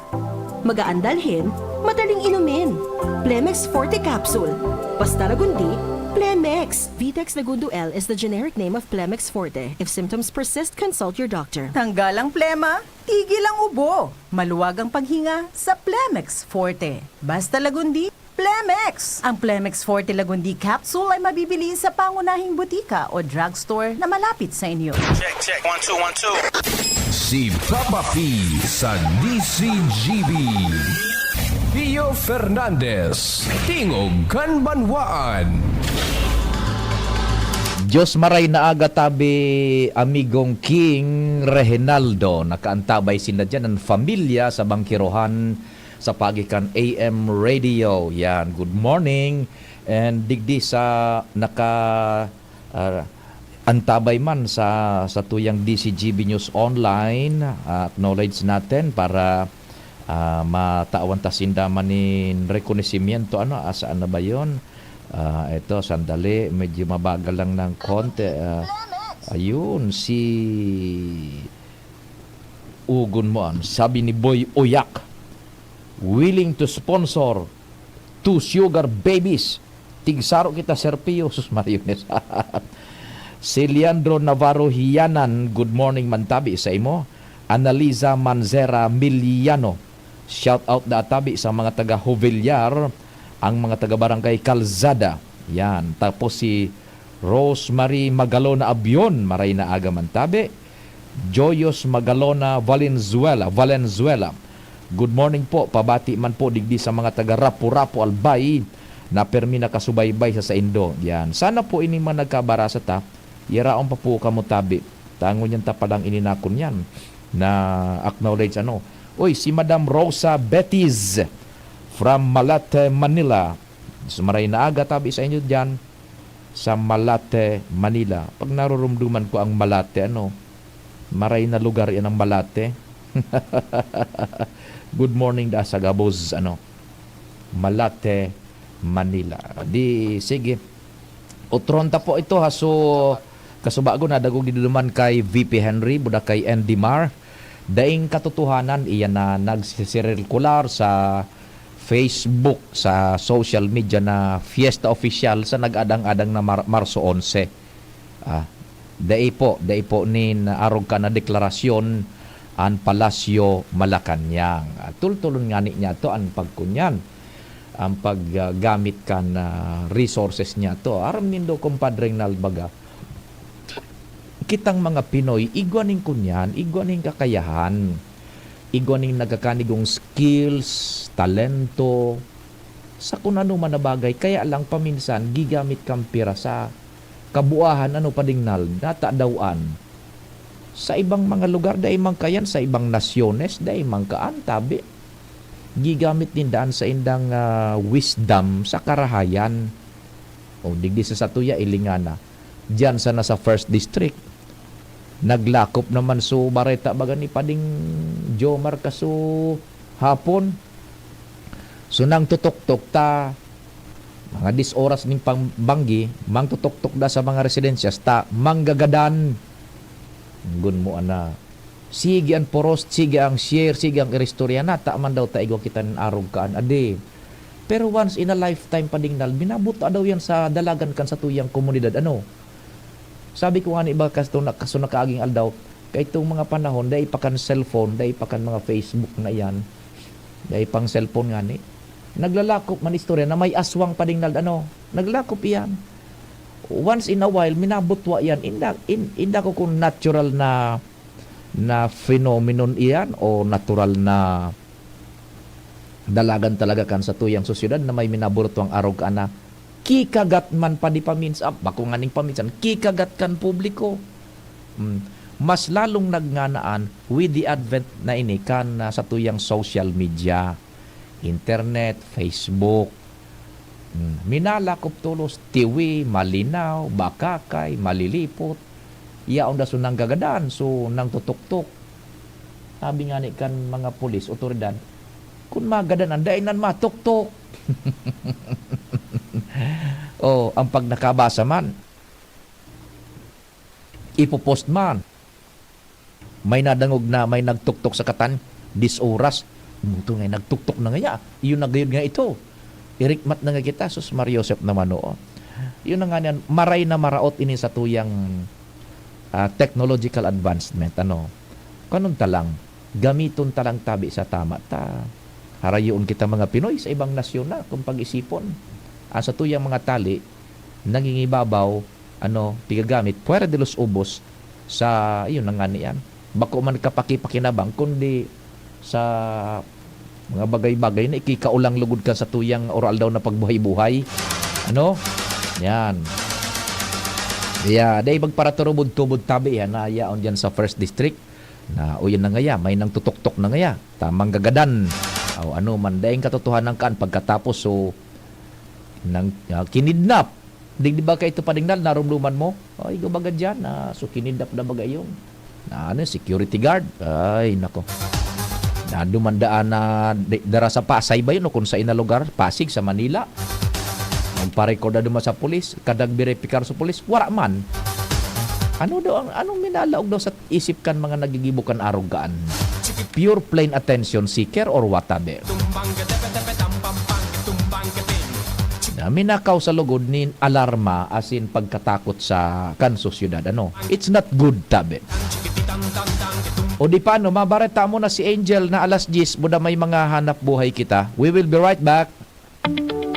Magaan dalhin, madaling inumin. Plemex Forte Capsule. Basta lagundi, Plemex. Vitex Lagundo L is the generic name of Plemex Forte. If symptoms persist, consult your doctor. Tanggal ang plema, tigil ang ubo. Maluwag ang paghinga sa Plemex Forte. Basta lagundi, Plemex. Ang Plemex Forte Lagundi Capsule ay mabibili sa pangunahing butika o drugstore na malapit sa inyo. Check, check. One, two, one, two. Si Papa P sa D C G B. Pio Fernandez, Tingog kan Banwaan. Diyos maray na aga tabi, amigong King Reginaldo. Nakaantabay sinda dyan, ang familia sa Bangkirohan sa pagi kan A M Radio. Yan, good morning. And digdi sa naka, ah, antabay man sa, sa tuyang D C G B News Online, ah, acknowledge natin para, ah, matawan ta sinda man nin rekonesimiento. Ano, asaan na ba yun? Ah, eto, sandali. Medyo mabagal lang ng konti. Ah, ayun, si Ugon mo an. Sabi ni Boy Oyak, willing to sponsor two sugar babies. Tigsaro kita, Sir Pio. Sus, Mariones. Si Leandro Navarro Hianan, good morning man tabi sa imo. Analiza Manzera Miliano, shout out da tabi sa mga taga Jovellar, ang mga taga Barangay Calzada. Yan. Tapos si Rosemary Magalona Abion, maray na aga man tabi. Joyous Magalona Valenzuela, Valenzuela. Good morning po, pabati man po digdi sa mga taga Rapu-Rapu, Albay, na permi nakasubaybay sa saindo. Yan. Sana po ini man nagkabarasa ta, yaraon pa po kamo tabi. Tangon yan ta palang ininakon yan. Na acknowledge ano. Uy, si Madam Rosa Betis from Malate, Manila. So, maray na aga tabi sa inyo dyan sa Malate, Manila. Pag narurumduman ko ang Malate, ano, maray na lugar yan ang Malate. Good morning da sa gabos, ano, Malate, Manila. Di, sige. Utron ta po ito, ha. So, kasubago na, dagog di duman kay V P Henry, buda kay Andy Mar. Daing katotohanan, iyan na nagsisirkular sa Facebook, sa social media na fiesta opisyal sa nag-adang-adang na Mar-, Marso onse. Ah, dai po, dai po nin arog ka na deklarasyon an Palasyo Malacañang. Ah, tultulon ngani niya to an pagkunyan, ang paggamit kan, ah, resources niya to. Aram nindo, Compadre Rinaldo, baga, kitang mga Pinoy, igwa nin kunyan, igwa nin kakayahan, igwa nin nagkakanigong skills, talento, sa kun ano man na bagay. Kaya lang paminsan, gigamit kan pira sa kabuahan, ano, Padre Rinaldo, natadawan. Sa ibang mga lugar, dai man kayan, sa ibang nasyones, dai man kaan, tabi. Gigamit ninda an saindang, ah, wisdom sa karahayan. O, digdi sa satuya, ilingana. Diyan sana sa First District. Naglakop naman so bareta baga ni Pading Jomar kaso hapon. So, nang tutuktok ta, mga dis oras ning pang-, banggi, mangtutuktok da sa mga residensyas ta, manggagadan. Gun mo, ana. Sige an poros, sige ang share, sige ang iristorya, nata man daw ta igwa kita nin arog kaan, adi. Pero once in a lifetime, Pading Nal, binabuta daw yan sa dalagan kan satuyang komunidad, ano? Sabi ko nga ni iba, kasto na, kaso nakaaging aldaw, kay itong mga panahon, dai pa kan cellphone, dai pa kan mga Facebook na iyan, dai pang cellphone nga ni. Naglalakop man istorya na may aswang, Pading Nal, ano? Naglalakop iyan. Once in a while, minabutwa iyan. Inda, in, inda ko kung natural na, na phenomenon iyan o natural na dalagan talaga kan satuyang sosyedad na may minaburutwang arog ka na kikagat man pa di paminsan, bako nganing paminsan, kikagat kan publiko. Hmm. Mas lalong nagnganaan with the advent na ini kan, ah, satuyang social media, internet, Facebook. Hmm. Minalakop tolos, tiwi, malinaw, bakakay, malilipot. Yaon da so nanggagadan, so nangtutuktok. Sabi ngani kan mga pulis, otoridad, "Kun magadanan, dai nan matuktok." Oh, ang pag nakabasa man, ipopost man. May nadangog na may nagtuktok sa katan, dis oras. Buto nga nagtuktok na ngaya. Iyon na gayud nga ito. Irikmat na nga kita, sus, Mar Joseph naman, oo. Yun na nga niyan, maray na maraot ini sa tuyang, ah, technological advancement, ano. Kanon ta lang, gamiton ta lang tabi sa tama ta. Harayoon kita mga Pinoy sa ibang nasyon na kung pag-isipon. Ang sa tuyang mga tali, nangingibabaw, ano, pigagamit, fuera de los ubos sa, yun na nga niyan. Bako man kapakipakinabang, kundi sa mga bagay-bagay na ikikaulang lugod kan satuyang aroaldaw na pagbuhay-buhay. Ano? Yan. Kaya, dai magparaturubod-tubod tabi, yan, na yaon dyan sa First District. Na, o, yan na ngaya, may nangtutuktok na ngaya. Tamang gagadan. O, ano man, daing katotohanan kan pagkatapos, so, nang, ah, kinidnap. Digdi ba kaito, Pading Nal, narumduman mo? Ay, gabaga dyan, ah, so kinidnap na baga yun. Na ano, security guard? Ay, nako. Nadumandaan na di-, dara sa Pasay ba yun o kung sa ina lugar? Pasig, sa Manila. Magparecord na duman sa pulis, kadagberipikar sa pulis, wara man. Ano daw ang, anong minalaog daw sa isip kan mga nagigibo kan arog kaan? Pure plain attention seeker or what, tabi? Na minakaw sa lugod nin alarma asin pagkatakot sa kan sosyedad, ano? It's not good, tabi. O di paano, mabareta mo na si Angel na alas diyes, buda may mga hanap buhay kita. We will be right back.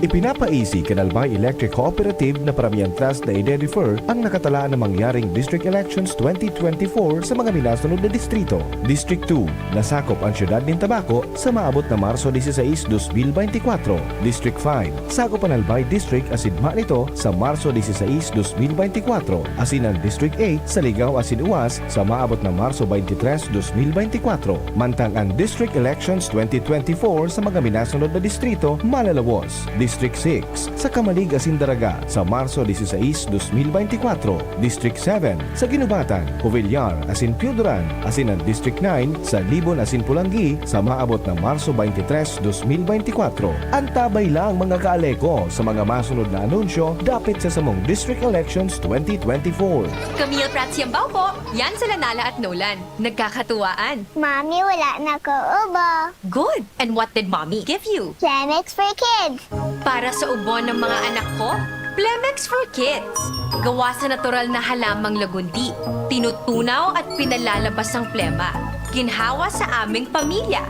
Ipinapaisi kan Albay Electric Cooperative na paramiyan tas na i-refer ang nakatalaan na mangyaring District Elections twenty twenty-four sa mga minasunod na distrito. District two, nasakop ang siyudad nin Tabaco sa maabot na Marso dieciséis, dos mil veinticuatro. District five, sakop ang Albay District asin Manito sa Marso dieciséis, dos mil veinticuatro, asin ang District eight sa Ligao asin Uwas sa maabot na Marso veintitrés, dos mil veinticuatro. Mantang ang District Elections twenty twenty-four sa mga minasunod na distrito malalawos. District six sa Camalig asin Daraga sa Marso dieciséis, dos mil beintikwatro, District seven sa Guinobatan, Covillar asin Pioduran, asin an District nine sa Libon asin Polangui sa maabot na Marso twenty-three, dos mil beintikwatro. Antabay lang, mga kaaleko, sa mga masunod na anunsyo dapit sa samong District Elections twenty twenty-four. Camille Prats Yambao po. Yan sila Nala at Nolan. Nagkakatuwaan. Mami, wala na ko ubo. Good! And what did Mommy give you? Plemex for Kids. Para sa ubo ng mga anak ko, Plemex for Kids. Gawa sa natural na halamang lagundi. Tinutunaw at pinalalabas ang plema. Ginhawa sa aming pamilya.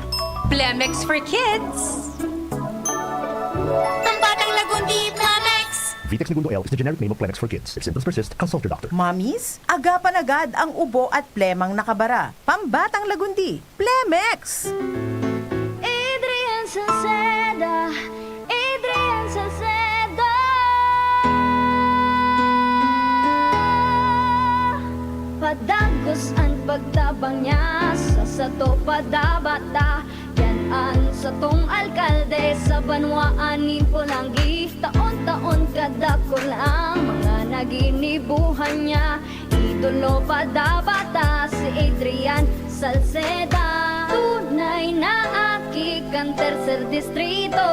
Plemex for Kids. Pambatang lagundi, Plemex! Vitex Negundo L is the generic name of Plemex for Kids. If symptoms persist, consult your doctor. Mommies, agapan agad ang ubo at plemang nakabara. Pambatang lagundi, Plemex! Adrian Salceda, Adrian Salceda. Padagos an pagtabang niya, sa sato padabata. Yan an satong alkalde sa banwaan nin Polangui. Taon-taon kadakul ang mga naginibuhan niya. Idolo padabata si Adrian Salceda. Tunay na aki kan tercer distrito.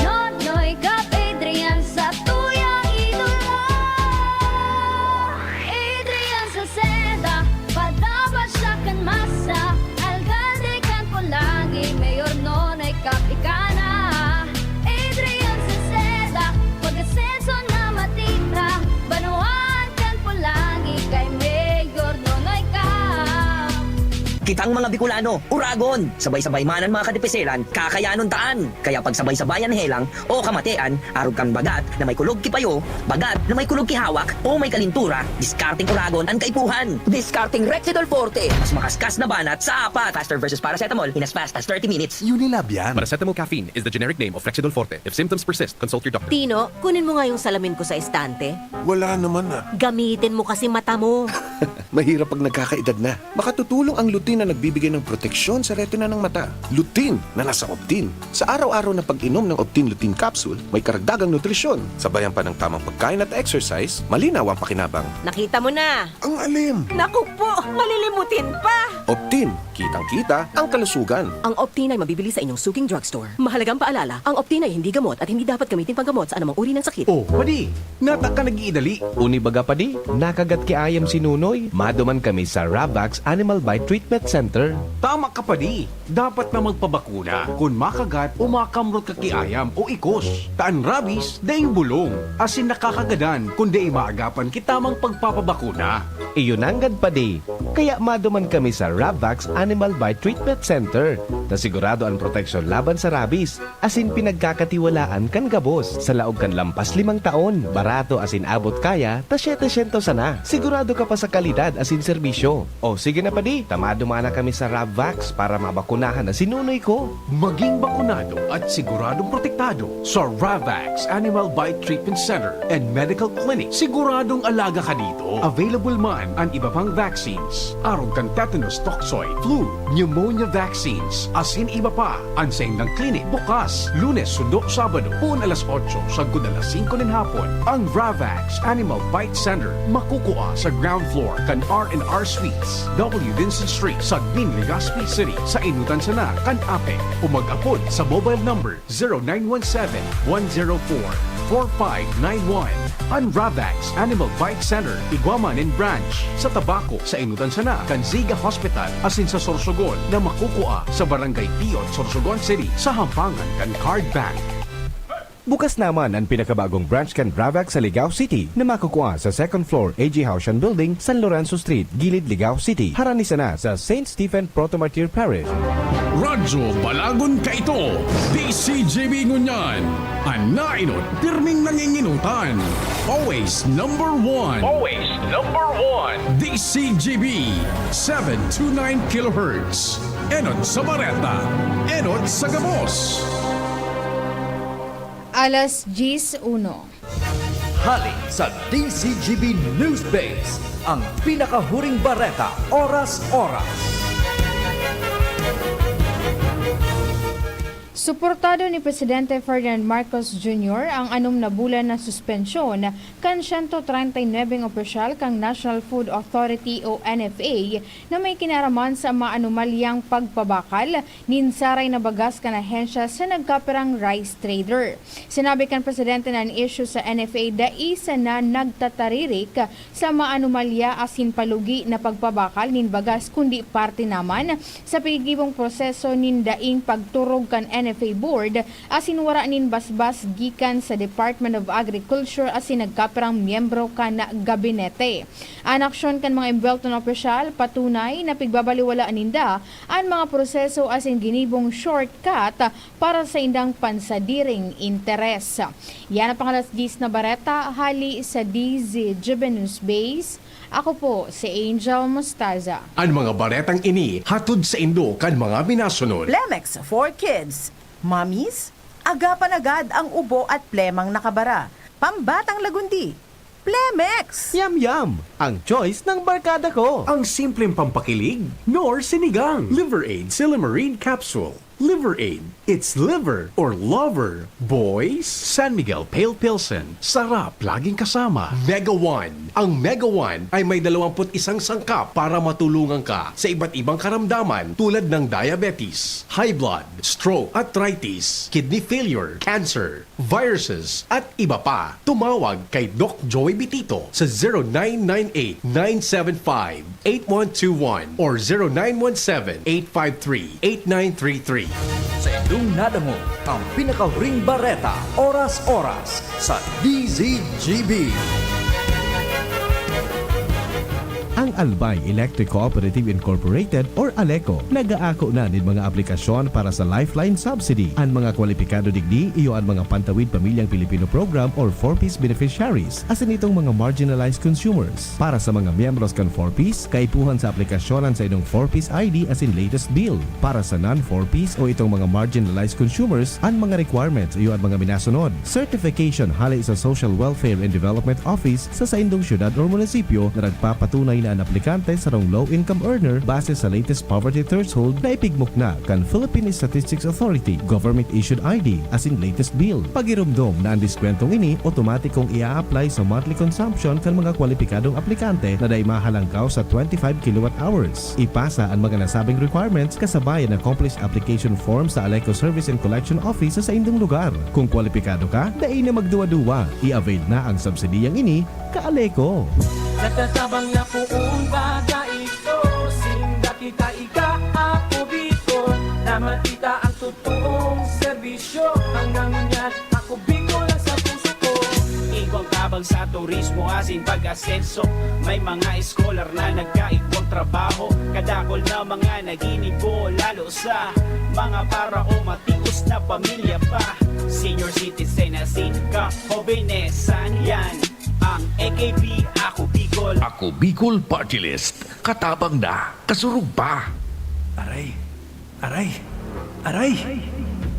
Nonoy Cap Adrian sa tuyang idolo. Adrian Salceda, padaba siya kan masa. Alkalde kan Polangui, Mayor Nonoy Cap ika na. Adrian Salceda, pag-asenso na matira. Banwaan kan Polangui kay Mayor Nonoy Cap. Kitang mga Bicolano, uragon! Sabay-sabay man an mga kadipiselan, kakayanon taan! Kaya pagsabay-sabayan helang o kamatean, arog kan bagat na may kulog ki payo, bagat na may kulog ki hawak, o may kalintura, diskarteng uragon an kaipuhan! Diskarteng Rexidol Forte! Mas makaskas na banat sa apat! Faster versus paracetamol in as fast as thirty minutes! Unilab yan! Paracetamol caffeine is the generic name of Rexidol Forte. If symptoms persist, consult your doctor. Tino, kunin mo nga yung salamin ko sa estante. Wala naman ah. Gamitin mo kasi mata mo. Mahirap pag nagkakaedad na. Makatutulong ang lutein na nagbibigay ng proteksyon sa retina ng mata. Lutein na nasa Optin. Sa araw-araw na pag-inom ng Optin Lutein Capsule, may karagdagang nutrisyon. Sabayan pa ng tamang pagkain at exercise, malinaw ang pakinabang. Nakita mo na! Ang alim! Naku po! Malilimutin pa! Optin, kitang-kita ang kalusugan. Ang Optin ay mabibili sa inyong suking drugstore. Mahalagang paalala, ang Optin ay hindi gamot at hindi dapat gamitin panggamot sa anumang uri ng sakit. Oh, padi, nata ka nag-iidali. Uni baga, padi, nakagat ki ayam si Nunoy. Maduman kami sa Ravax Animal Bite Treatment Center. Tama ka, padi. Dapat na magpabakuna kun makagat o makamrot ka ki ayam o ikos. Ta an rabies, daing bulong, asin nakakagadan kun dai maagapan ki tamang pagpapabakuna. Iyo nanggad, padi. Kaya maduman kami sa Ravax Animal Bite Treatment Center, ta sigurado an proteksyon laban sa rabies, asin pinagkakatiwalaan kan gabos. Sa laog kan lampas limang taon, barato asin abot kaya ta siyetesyentos sana. Sigurado ka pa sa kalidad asin serbisyo. O sige na, padi, ta maduman na kami sa Ravax para mabakunahan na si Nunoy ko. Maging bakunado at siguradong protektado sa Ravax Animal Bite Treatment Center and Medical Clinic. Siguradong alaga ka dito. Available man an iba pang vaccines, arog kan tetanus toxoid, flu, pneumonia vaccines, asin iba pa. An saindang klinik bukas Lunes sundo Sabado, poon alas otso sagkod alas singko nin hapon. Ang Ravax Animal Bite Center makukua sa ground floor kan R and R Suites, W Vincent Street, Sagmin, Legazpi City, sa Inutan sana kan APEC, o mag-apod sa mobile number zero nine one seven, one zero four, four five nine one. An Ravax Animal Bite Center igwa man nin branch sa Tabaco, sa Inutan sana kan Ziga Hospital, asin sa Sorsogon na makukua sa Barangay Piot, Sorsogon City, sa hampangan kan Card Bank. Bukas naman an pinakabagong branch kan Ravax sa Ligao City na makukua sa second floor A G Haushan Building, San Lorenzo Street, Gilid, Ligao City, harani sana sa Saint Stephen Proto-Martyr Parish. Radyo Balagon kaito, D C G B ngunyan. An naenot, pirming nanginginutan. Always number one. Always number one. D C G B, seven two nine kilohertz. Enot sa bareta, enot sa gabos. Alas diyes uno. Hali sa D C G B News Base, ang pinakahuring bareta, oras-oras. Suportado ni Presidente Ferdinand Marcos Junior ang anom na bulan na suspensyon kan sento treinta y nuebeng opisyal kan National Food Authority o N F A na may kinaraman sa maanomalyang pagpabakal nin saray na bagas kan ahensya sa nagkapirang rice trader. Sinabi kan presidente na an isyu sa N F A dai sana nagtataririk sa maanomalya asin palugi na pagpabakal nin bagas, kundi parte naman sa pigigibong proseso nin daing pagturog kan N F A Board asin wara nin basbas gikan sa Department of Agriculture asin nagkapirang miyembro kan gabinete. An aksyon kan mga embwelto na opisyal patunay na pigbabaliwala ninda an mga proseso asin ginibong shortcut para sa indang pansadiring interes. Yan ang pangalas diyes na bareta hali sa D Z Juvenus Base. Ako po si Angel Mostaza. An mga baretang ini hatod saindo kan mga minasunod. Plemex for Kids. Mommies, agapan agad ang ubo at plemang nakabara. Pambatang lagundi, Plemex! Yum, yum! Ang choice ng barkada ko! Ang simpleng pampakilig, Knorr Sinigang. Liver Aid Silymarin Capsule. Liver Aid, it's liver or lover. Boys, San Miguel Pale Pilsen. Sarap laging kasama. Mega One. Ang Mega One ay may dalawampu't isang sangkap para matulungan ka sa iba't ibang karamdaman tulad ng diabetes, high blood, stroke, arthritis, kidney failure, cancer, viruses, at iba pa. Tumawag kay Doc Joey Bitito sa zero nine nine eight, nine seven five, eight one two one or zero nine one seven, eight five three, eight nine three three. Sa indong nadangog ang pinakahuring bareta, oras-oras, sa D Z G B. Ang Albay Electric Cooperative Incorporated or ALECO nag-aako na nin mga aplikasyon para sa Lifeline Subsidy. An mga kwalipikado digdi iyo an mga Pantawid Pamilyang Pilipino Program or four Ps beneficiaries, asin itong mga marginalized consumers. Para sa mga miyembros kan four Ps, kaipuhan sa aplikasyon an saindong four Ps I D asin latest bill. Para sa non-four Ps o itong mga marginalized consumers, an mga requirements iyo an mga minasunod. Certification hale sa Social Welfare and Development Office sa saindong syudad o munisipyo na nagpapatunay na an aplikante sarong low-income earner base sa latest poverty threshold na ipigmukna kan Philippine Statistics Authority, government-issued I D, asin latest bill. Pagiromdom na an diskwentong ini otomatikong i-a-apply sa monthly consumption kan mga kwalipikadong aplikante na dai mahalangkaw sa twenty-five kilowatt hours. Ipasa an mga nasabing requirements kasabay an accomplished application form sa ALECO Service and Collection Office sa saindong lugar. Kung kwalipikado ka, dai na magduwa-duwa. I-avail na ang subsidiyang ini, ka-ALECO. Natatabang na poon baga ito, sinda kita ika, ako Bicol, na makita ang totoong serbisyo. Hanggang ngunyan, ako Bicol ang sa puso ko. Igwang tabang sa turismo asin pag-asenso. May mga eskolar na nagkaigwang trabaho. Kadakol na mga naginibo, lalo sa mga para o matios na pamilya pa. Senior citizen asin kahobenesan, yan ang A K P, Ako Bicol. Ako Bicol Party List. Katabang na, kasurog pa. Aray, aray, aray!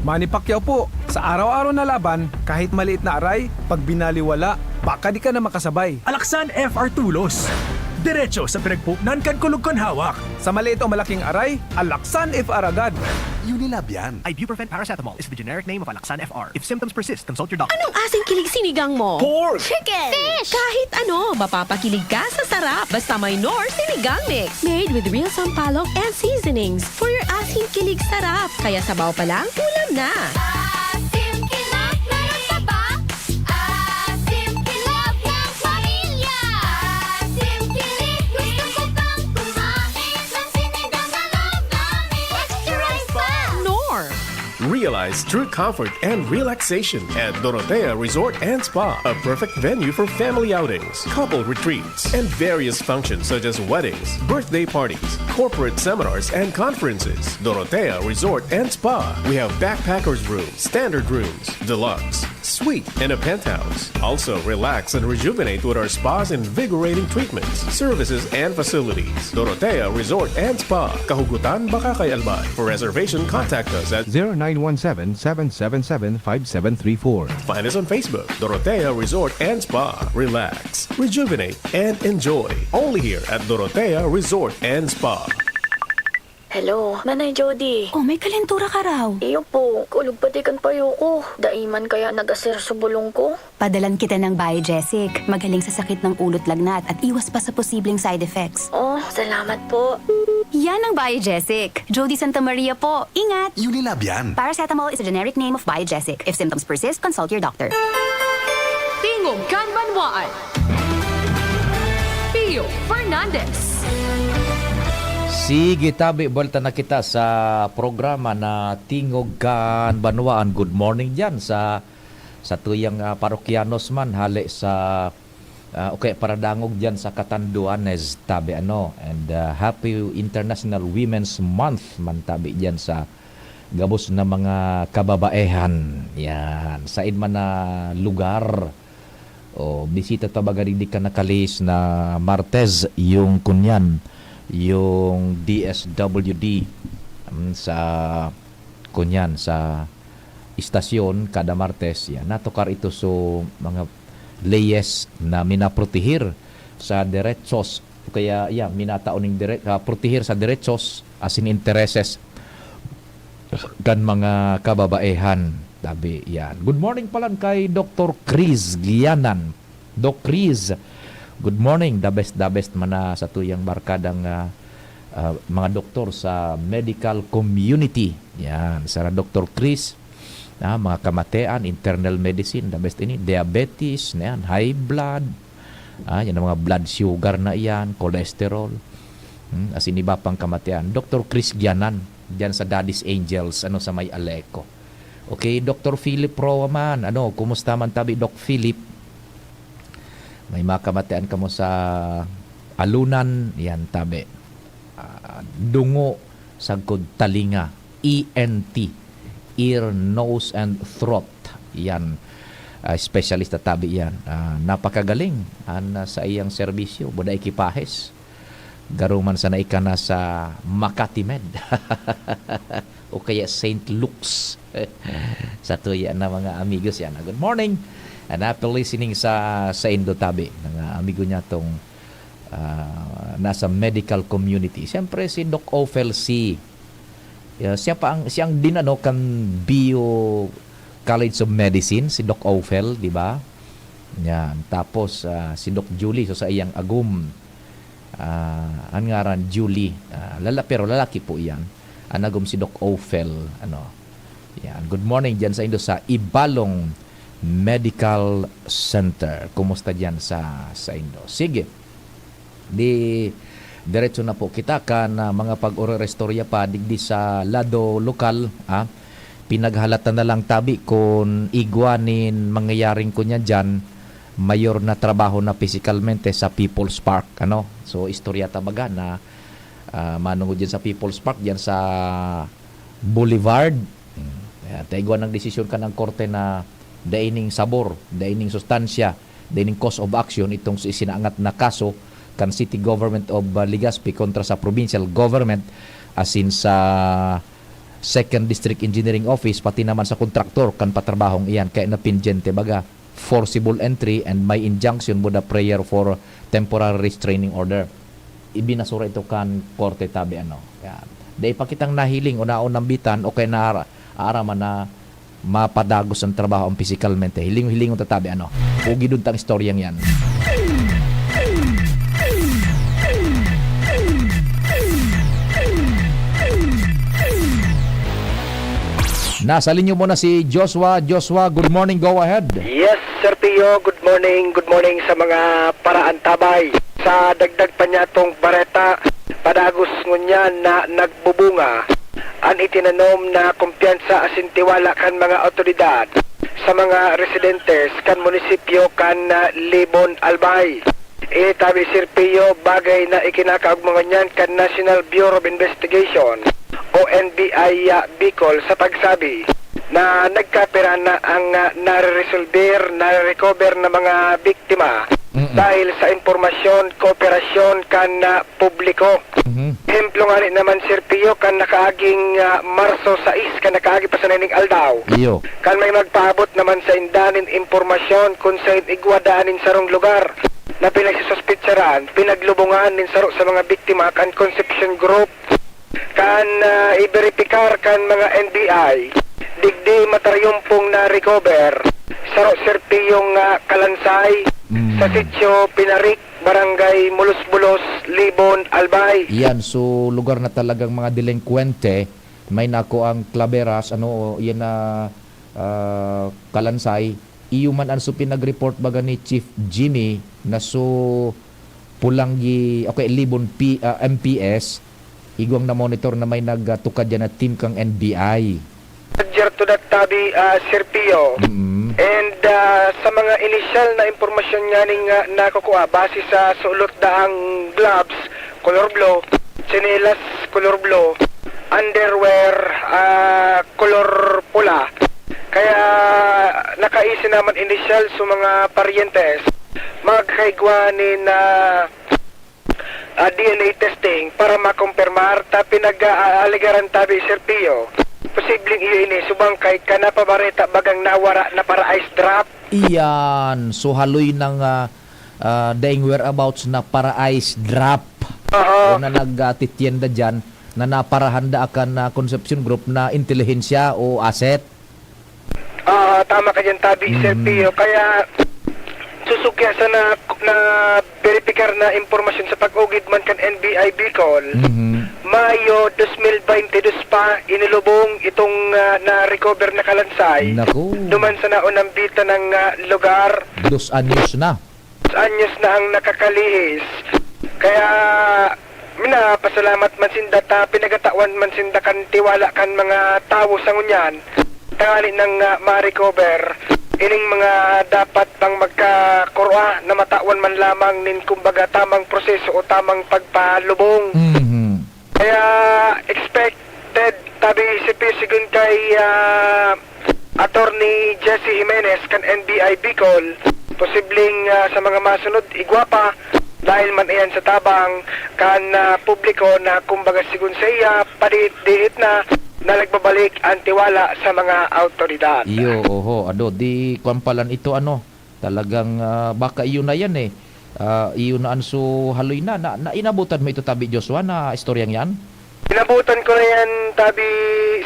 Manny Pacquiao po, sa araw-araw na laban, kahit maliit na aray, pag binaliwala, baka di ka na makasabay. Alaksan F R Tulos. Diretso sa pinagpupnan kan kulog kan hawak. Sa maliit o malaking aray, Alaksan F R agad. Unilab yan. Ibuprofen paracetamol is the generic name of Alaksan F R. If symptoms persist, consult your doctor. Anong asing kilig sinigang mo? Pork! Chicken! Fish! Kahit ano, mapapakilig ka sa sarap. Basta may Knorr Sinigang Mix. Made with real sampalok and seasonings. For your asing kilig sarap. Kaya sabaw pa lang, ulam na. Asim kilig, meron pa ba? Asim kilig ng pamilya. Asim kilig, gusto ko pang kumain ng sinigang na love namin. Extra rice pa! Knorr! Realize true comfort and relaxation at Dorotea Resort and Spa, a perfect venue for family outings, couple retreats, and various functions such as weddings, birthday parties, corporate seminars, and conferences. Dorotea Resort and Spa. We have backpackers room, standard rooms, deluxe, suite, and a penthouse. Also, relax and rejuvenate with our spa's invigorating treatments, services, and facilities. Dorotea Resort and Spa, Kahugutan, Bacacay, Albay. For reservation, contact us at zero nine one seven, seven seven seven, five seven three four. Find us on Facebook, Dorotea Resort and Spa. Relax, rejuvenate, and enjoy. Only here at Dorotea Resort and Spa. Hello, Manay Jody. Oh, may kalentura ka raw. Iyo po, kulog pati kan payo ko. Dai man kaya nag-aser sa bulong ko? Padalan kita ng Biogesic. Magaling sa sakit ng ulo't lagnat at iwas pa sa posibleng side effects. Oh, salamat po. Yan ang Biogesic. Jody Santa Maria po. Ingat! Unilab yan. Paracetamol is a generic name of Biogesic. If symptoms persist, consult your doctor. Tingog kan Banwaan. Pio Fernandez. Sige, tabi, buwelta na kita sa programa na Tingog kan Banwaan. Good morning diyan sa, sa tuyang, ah, parokyanos man, hale sa, ah, okay, paradangog diyan sa Catanduanes, tabi, ano. And, ah, Happy International Women's Month man, tabi, diyan sa gabos na mga kababaehan. Yan. Sain man na lugar, o bisita ta baga digdi kan nakalihis na Martes, yung kunyan, yung D S W D, mm, sa kunyan, sa istasyon kada Martes, yan. Natukar ito so mga leyes na minaprotehir sa derechos, o kaya, yan, minatao ning dire-, ah, protehir sa derechos, asin intereses kan mga kababaehan. Tabi, yan. Good morning palan kay Doktor Chris Gianan. Doc Chris, good morning. The best, the best man na sa tuyang barkadang, ah, ah, mga doktor sa medical community. Yan, sa Doktor Chris, ah, mga kamatean, internal medicine, the best ini, diabetes, na yan, high blood, ah, yan ang mga blood sugar na yan, cholesterol, hmm, asin iba pang kamatean. Doktor Chris Gianan, diyan sa Daddy's Angels, ano, sa may Aleco. Okay, Doktor Philip Roa man, ano, kumusta man tabi, Doc Philip? May mga kamatean kamo sa alunan, yan tabi. Ah, dungo, sagkod talinga, E N T, ear, nose, and throat. Yan, ah, espesyalista tabi yan. Ah, napakagaling an, ah, sa iyang serbisyo, buda ekipahes. Garo man sana ika na sa Makati Med o kaya Saint Luke's. Sa tuya na mga amigos yan. Good morning. And happy listening sa, sa Indo tabi. Mga amigo niya tong, ah, nasa medical community. Siyempre si Doc Ophel C. Yeah, siya pa ang, siyang dinano kan Bio College of Medicine, si Doc Ophel, di ba? Yan. Tapos, ah, si Doc Julie, so sa iyang agom. Ah, an ngaran, Julie. Ah, lala-, pero lalaki po iyan. An agom si Doc Ophel, ano. Yan. Good morning diyan sa Indo, sa Ibalong Medical Center. Kumusta diyan sa, sa Indo? Sige. Di, diretso na po kita kan, ah, mga pag-ororestorya pa digdi sa lado lokal, ah. Pinaghalata na lang tabi kun igwa nin mangyayaring kunya diyan, mayor na trabaho na pisikalmente sa People's Park, ano? So, istorya ta baga na, ah, manungod diyan sa People's Park, diyan sa Boulevard. Hmm. Kaya ta igwa ng desisyon kan ang korte na dai ning sabor, dai ning sustansya, dai ning cause of action itong si-, isinaangat na kaso kan City Government of, ah, Legazpi kontra sa Provincial Government asin sa Second District Engineering Office, pati naman sa kontraktor kan patrabahong iyan, kaya napindyente baga forcible entry and may injunction with a prayer for temporary restraining order. Ibinasura ito kan korte tabi, ano. Yan. Dai pa kitang nahiling o naonambitan o kaya na aaraman na mapadagos ang trabaho ang pisikalmente. Hiling-hilingon ta tabi, ano. Ugidon tang istoryang yan. Nasa linya muna si Joshua. Joshua, good morning. Go ahead. Yes, Sir Pio. Good morning. Good morning sa mga paraantabay. Sa dagdag pa niya tong bareta, padagos ngunyan na nagbubunga an itinanom na kumpiyansa asin tiwala kan mga awtoridad sa mga residentes kan munisipyo kan, ah, Libon, Albay. Ini tabi, Sir Pio, bagay na ikinakaogma ngunyan kan National Bureau of Investigation o N B I, ah, Bicol sa pagsabi na nagkapira na ang, ah, nare-resolver, nare-recover na mga biktima Mm-mm. dahil sa impormasyon, kooperasyon kan, ah, publiko. Mhm. Ehemplo ngani naman, Sir Pio, kan nakaaging, ah, Marso sais, kan nakaagi pa sana ning aldaw. Iyo. Kan may magpaabot naman sainda nin impormasyon kun saen igwa daan nin sarong lugar na pinagsususpetsaran, pinaglubongan nin saro sa mga biktima kan Concepcion Group Kan, ah, iberipikar kan mga N B I, digdi matarayumpong na-recover, saro serpiyong, ah, kalansay, Mm. sa sitio Pinarik, Barangay Mulos-Bulos, Libon, Albay. Yan, so lugar na talagang mga delinkwente, may nako ang klaberas, ano, yan na, ah, kalansay. Iyo man an so pinag-report baga ni Chief Jimmy na so Pulanggi, okay, Libon P, ah, M P S, igwang na-monitor na may nagtukad diyan na team kang N B I. Roger to that, Tabi, ah, Sir Pio. Mm. And, ah, sa mga inisyal na impormasyon nga ning, ah, nakukua, base sa sulot daang gloves, color blue, tsinelas, color blue, underwear, ah, color pula. Kaya nakaisi naman inisyal sa mga paryentes, magkaigwa nin, ah, ah, D N A testing para makumpirmar ta pinag-aaligaran, Tabi, Sir Pio. Posibleng iyo ini subang kay ka napabareta bagang nawara na para ice drop. Iyan. So, haloy nang, ah, ah, daing whereabouts na para ice drop. Aha. O na nagtitienda diyan na naparahan da akan, ah, Concepcion Group na intelihensya o asset. Ah, tama ka diyan, Tabi, Sir Mm. Pio. Kaya, susukya sa na, na beripikar na impormasyon sa pag-ugid man kan N B I Bicol, Mhm. Mayo dos mil baynte dos pa, inilubong itong, ah, na-recover na kalansay. Naku. Duman sa naunang bita ng, ah, lugar. Dos anyos na. Dos anyos na ang nakakalihis. Kaya, minapasalamat man sinda ta pinagatawan man sinda kan tiwala kan mga tawo sa ngunyan. Tangali nang, ah, ma-recover ining mga dapat pang magkakurwa na matawan man lamang nin, kumbaga, tamang proseso o tamang pagpalubong. Mhm. Kaya expected, Tabi, Sir Pio, sigun kay, ah, Attorney Jesse Jimenez kan N B I Bicol, posibleng, ah, sa mga masunod, igwa pa, dahil man iyan sa tabang kan, ah, publiko na, kumbaga, sigun sa iya, padiit-diit na, na nagbabalik ang tiwala sa mga awtoridad. Iyo, oho, ado, di kwan palan ito, ano, talagang, ah, baka iyo na yan, eh. Ah, iyo na an so haloy na, na, na inabutan mo ito, Tabi Joshua, na istoryang yan? Inabutan ko na yan, Tabi,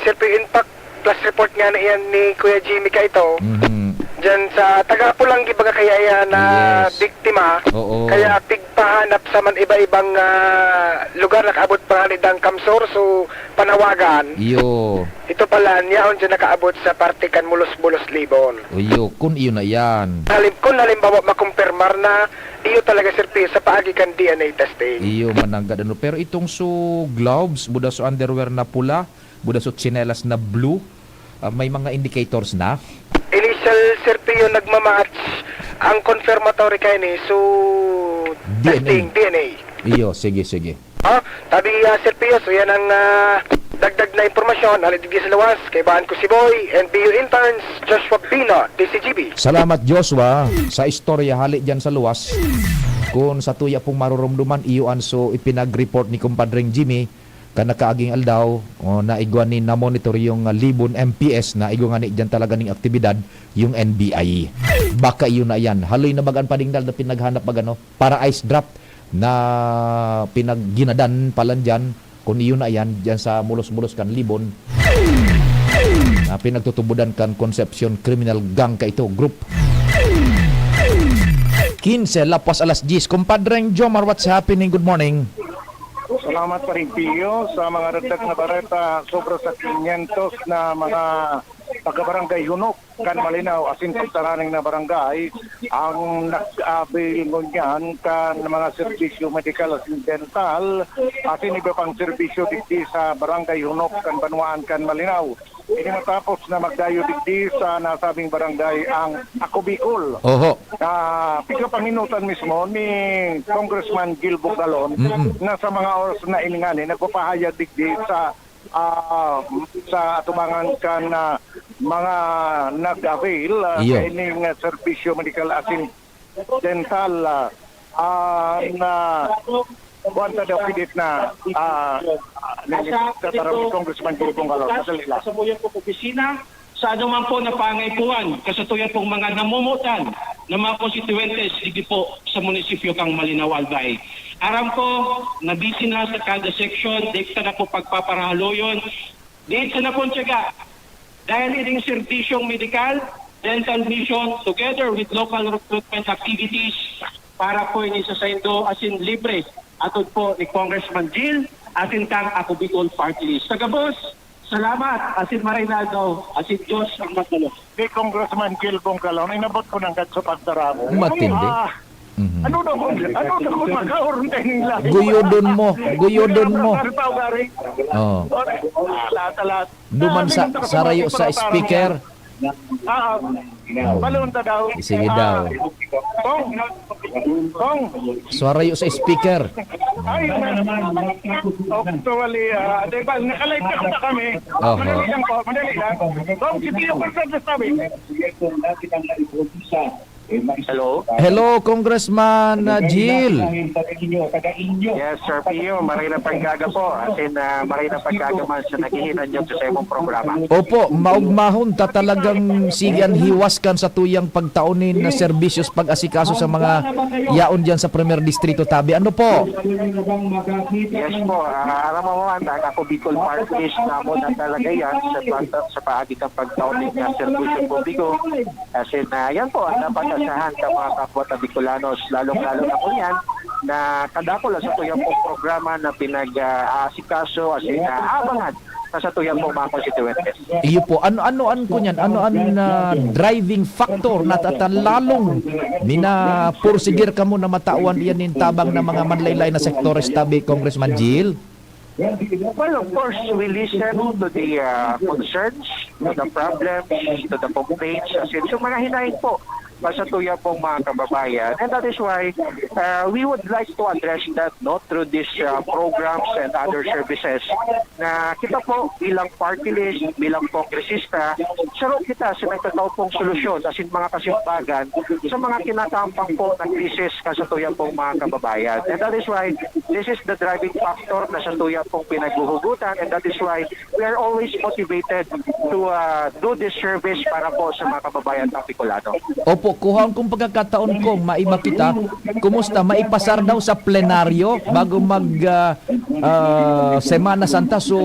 Sir Pio. In fact, plus report nga na iyan ni Kuya Jimmy kaito. Mhm. Diyan sa taga Pulanggi baga kaya yan na Yes. biktima. Oo. Kaya pigpahanap sa man iba-ibang, ah, lugar, nakaabot pa nga ni Dangcamsur, so panawagan. Iyo. Ito pala, niyaon dyan nakaabot sa parte kan Mulos-Bulos, Libon. Iyo, kun iyo na yan. Halim-, kun halimbawa makumpirmar na iyo talaga, Sir Pio, sa paagi kan D N A testing. Iyo, mananggad ano. Pero itong so gloves, buda so underwear na pula, buda so tsinelas na blue, ah, may mga indicators na? Initial, Sir Pio, nagmamatch. Ang confirmatory kaini, so D N A. Testing, D N A. Iyo, sige, sige. Ha? Tabi, ah, Sir Pio, so yan ang, ah, dagdag na impormasyon. Hali digdi sa luwas, kaibahan ko si Boy, N P U Interns, Joshua Pino, D C G B. Salamat, Joshua, sa istorya hali diyan sa luwas. Kun sa tuya pong marurumduman, iyo an so ipinag-report ni Kumpadreng Jimmy, kan nakaaging aldaw, o, naigwa ni na-monitor yung, ah, Libon M P S, naigwa ngani diyan talaga ning aktibidad yung N B I. Baka iyo na yan. Haloy na baga an padingdal na pinaghanap baga, no? Para ice drop na pinagginadan palan diyan, kun iyo na yan, diyan sa mulos-mulos kan Libon, na pinagtutubodan kan Concepcion Criminal Gang kaito, group. Quince, lapas alas diyes. Kumpadreng Jomar, what's happening? Good morning. Salamat, Paring Pio. Sa mga dagdag na bareta, sobra sa kinyentos na mga taga-barangay Hunok kan Malinao asin pagtaraning na barangay ang nag-avail ngunyan kan mga serbisyo medikal asin dental asin iba pang serbisyo digdi sa Barangay Hunok kan banwaan kan Malinao. Ini matapos na magdayo digdi sa nasabing barangay ang Ako Bicol. Oho. Ah, pigkapanginutan mismo ni Congressman Gil Bugalon Mm-mm. na sa mga oras na ini ngani nagpapahayag digdi sa, ah, sa atubangan kan, ah, mga nag-avail, ah, Iyo. sa ining, ah, serbisyo medikal asin dental, ah, ah, na kuwan ta daw pidit na, ah, ah, ni Tatarang Congressman Gil Bugalon. Madali lang. Sa buyan po opisina, sa anuman po na pangaipuhan, kasatuyan pong mga namumutan ng mga konstituyentes, digdi po sa munisipyo kang Malinao, Albay. Aram ko na busy na sa kada section, di ko na po pagpaparahaluyon. Di sa napon tiyaga, dahil ining serbisyong medikal, dental mission, together with local recruitment activities, para po ini sa saindo, asin libre, atod po ni Congressman Jill, asin kang Ako Bicol Party List. Sa gabos, salamat, asin maray na aldaw, asin Diyos ang magdalo. Kay Congressman Jill Bongkalon, inabot ko ng kadso pagdaramo. Matindi. Ah, Mhm. Ano daw kung, ano daw kung magkaroon tayo ng lahi? Guyodon mo, guyodon mo. Ano tao gari? Oo. Lahat, lahat. Duman sa, Ah, sarayo sa speaker. Ah, balon ta daw. Sige daw. Ah, Kong, Kong. Sarayo sa speaker. Ay, na, actually, ah, di ba, nakalive ka pa kami. Oho. Madali lang po, madali lang. Kong, si Pio Fernandez sabi. Hello? Hello, Congressman, uh, Jill. Yes, Sir Pio, maray na pagkaga po. As in, ah, maray na pagkaga man sa naghihinanyog sa imong programa. Opo, maugmahon ta talagang sige an hiwas kan satuyang pagtao nin serbisyo sa pag-asikaso sa mga yaon diyan sa Primer Distrito, tabi. Ano po? Yes po, ah, aram mo man, ang Ako Bicol Party List namo na talaga yan sa pag-, sa paagi kan pagtao nin, ah, serbisyo publiko. As in, ah, yan po ang dapat asahan sa mga kapwa ta Bicolanos, lalong-lalo na po yan na kadakula sa tuyang pong programa na pinag-aasikaso, as in, ah, abangan na sa tuyang pong mga konstituyentes. Iyo po. Ano, ano an kunyan? Ano an, ah, driving factor na tatalalong minapursigir kamo na matawan iyan nin tabang ng mga manlaylay na sektores, tabi, Congressman Jill? Well, of course, we listen to the, uh, concerns, to the problems, to the complaints, as in, so mga hinaing po pa sa tuya pong mga kababayan. And that is why, uh, we would like to address that, no, through these, uh, programs and other services na kita po bilang party list, bilang kongresista, saro kita sa nagtatao pong solusyon, as in mga kasimbagan, sa mga kinakampang po na krisis ka sa tuya pong mga kababayan. And that is why this is the driving factor na sa tuya pong pinaghuhugutan, and that is why we are always motivated to, uh, do this service para po sa mga kababayan ng Bicolano. Opo, kuhaon kong pagkakataon kong maiba kita. Kumusta? Maipasar daw sa plenaryo bago mag, ah, ah, Semana Santa. So,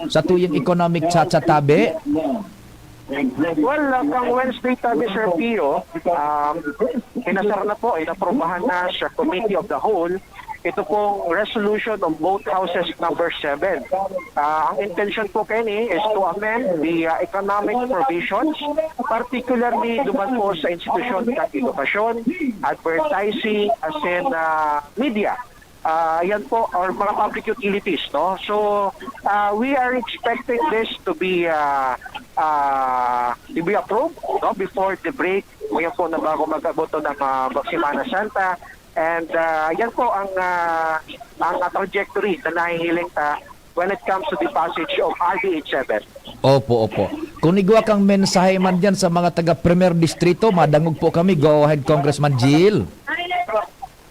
sa tuyang economic cha-cha tabi? Well, uh, kang Wednesday tabi, Sir Pio, um, pinasar na po, inaprobahan na sa Committee of the Whole ito pong resolution on both houses number seven. Ah, ang intention po kaini is to amend the, ah, economic provisions, particularly duman po sa institusyon ng edukasyon, advertising, as in, ah, media. Ah, yan po, or mga public utilities, no? So, ah, we are expecting this to be, ah, ah, to be approved, no, before the break. Ngayon po na bago mag-abot ng, ah, Semana Santa. And, ah, yan po ang, ah, ang, ah, trajectory na nahihiling ta when it comes to the passage of R D H seven. Opo, opo. Kung igwa kang mensahe man diyan sa mga taga Primer Distrito, madangog po kami. Go ahead, Congressman Jill.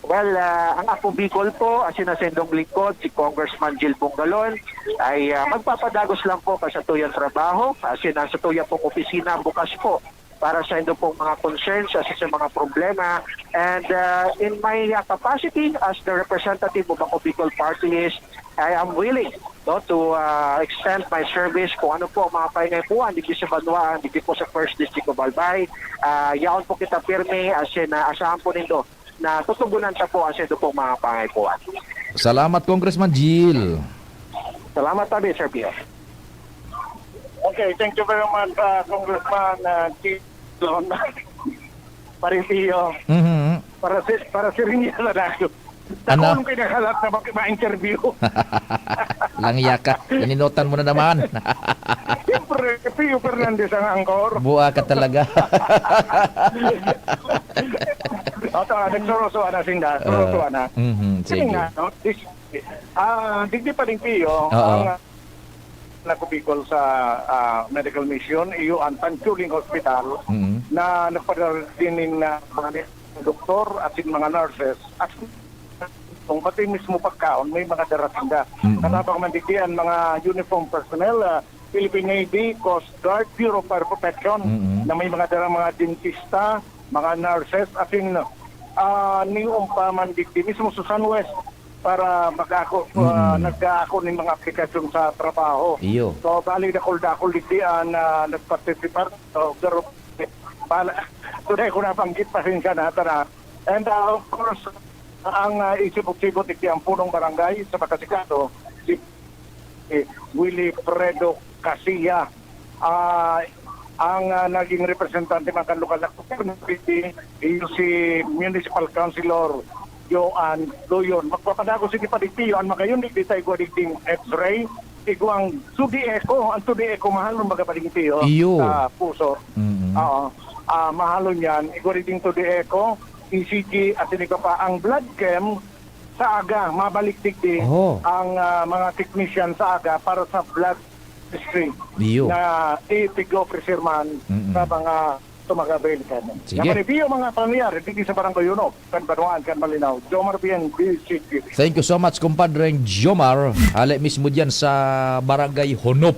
Well, ah, ang Ako Bicol po, asin na sendong lingkod, si Congressman Jill Bongalon, ay, ah, magpapadagos lang po ka sa tuyang trabaho, asin ang sa tuya pong opisina bukas po para sa indo pong mga concerns, asin sa mga problema. And, ah, in my, ah, capacity as the representative of Ako Bicol Party List, I am willing, no, to, ah, extend my service kung ano po ang mga pahingapuan digdi sa banwaan, digdi po sa First District of Albay. Ah, yaon po kita pirmi, asin, ah, asahan po nindo na tutugunan ta po ang saindo pong mga pangaipuhan. Salamat, Congressman Jill. Salamat tabi, Sir Pio. Okay, thank you very much, uh, Congressman, uh, Jill. Pare Pio. Mhm. Para si, para si Rinya sa Dago. Ano? Ako ang kinakalat na ma-, ma-interview. Langya ka. Ininotan mo na naman. Siyempre, Pio Fernandez ang angkor. Bua ka talaga. Oto, nagsurusuan na sinda. Surusuan na. Ah, mhm, sige. Kasi nga, no, this, ah, digdi pa rin, Pio, Oo. ang, ah, Ako Bicol sa, ah, medical mission, iyo ang Tanchuling Hospital Mhm. na nagpadala din nin, ah, mga doktor at yung mga nurses at kung pati mismo pagkaon, may mga dara sinda. Mhm. Katabang man digdi ang mga uniform personnel, ah, Philippine Navy, Coast Guard, Bureau of Fire Protection, Mhm. na may mga dara mga dentista, mga nurses, asin, ah, niyo pa man digdi mismo sa San West, para mag-ako, ah, Mm. nag-aako nin mga aplikasyon sa trabaho. Iyo. So, bali, dakul-dakul digdi an, ah, nagpartisipar. So, pero, bala, tunay ko nabanggit, pasensya na, tara. And, ah, of course, ang, ah, isibot-sibot digdi ang punong barangay sa Pagkasikado, si, si Wilfredo Casilla. Ah, ang, ah, naging representante man kan lokal na gobyerno, iyo si Municipal Councilor Joan Loyon. Magpapadagos ini pa digdi, an magayon, digdi ta igwa digding X-ray, igwang two D echo, ang two D echo, mahalon baga pa digdi, oh, Iyo. sa puso. Mm. Oo. Ah, mahalon yan. Igwa digding two D echo, E C G, at iba pa. Ang blood chem, sa aga, mabalik digdi Oh. ang, ah, mga technician sa aga para sa blood screen Iyo. na ipigo-preserve man Mm-mm. sa mga tumagabil kami. Sige. Napanipio mga pangyayari digdi sa Barangay Uno, kan Banwaan, kan Malinao. Jomar Bien, D C T V. Thank you so much, kumpadreng Jomar. Hale mismo diyan sa Barangay Honop,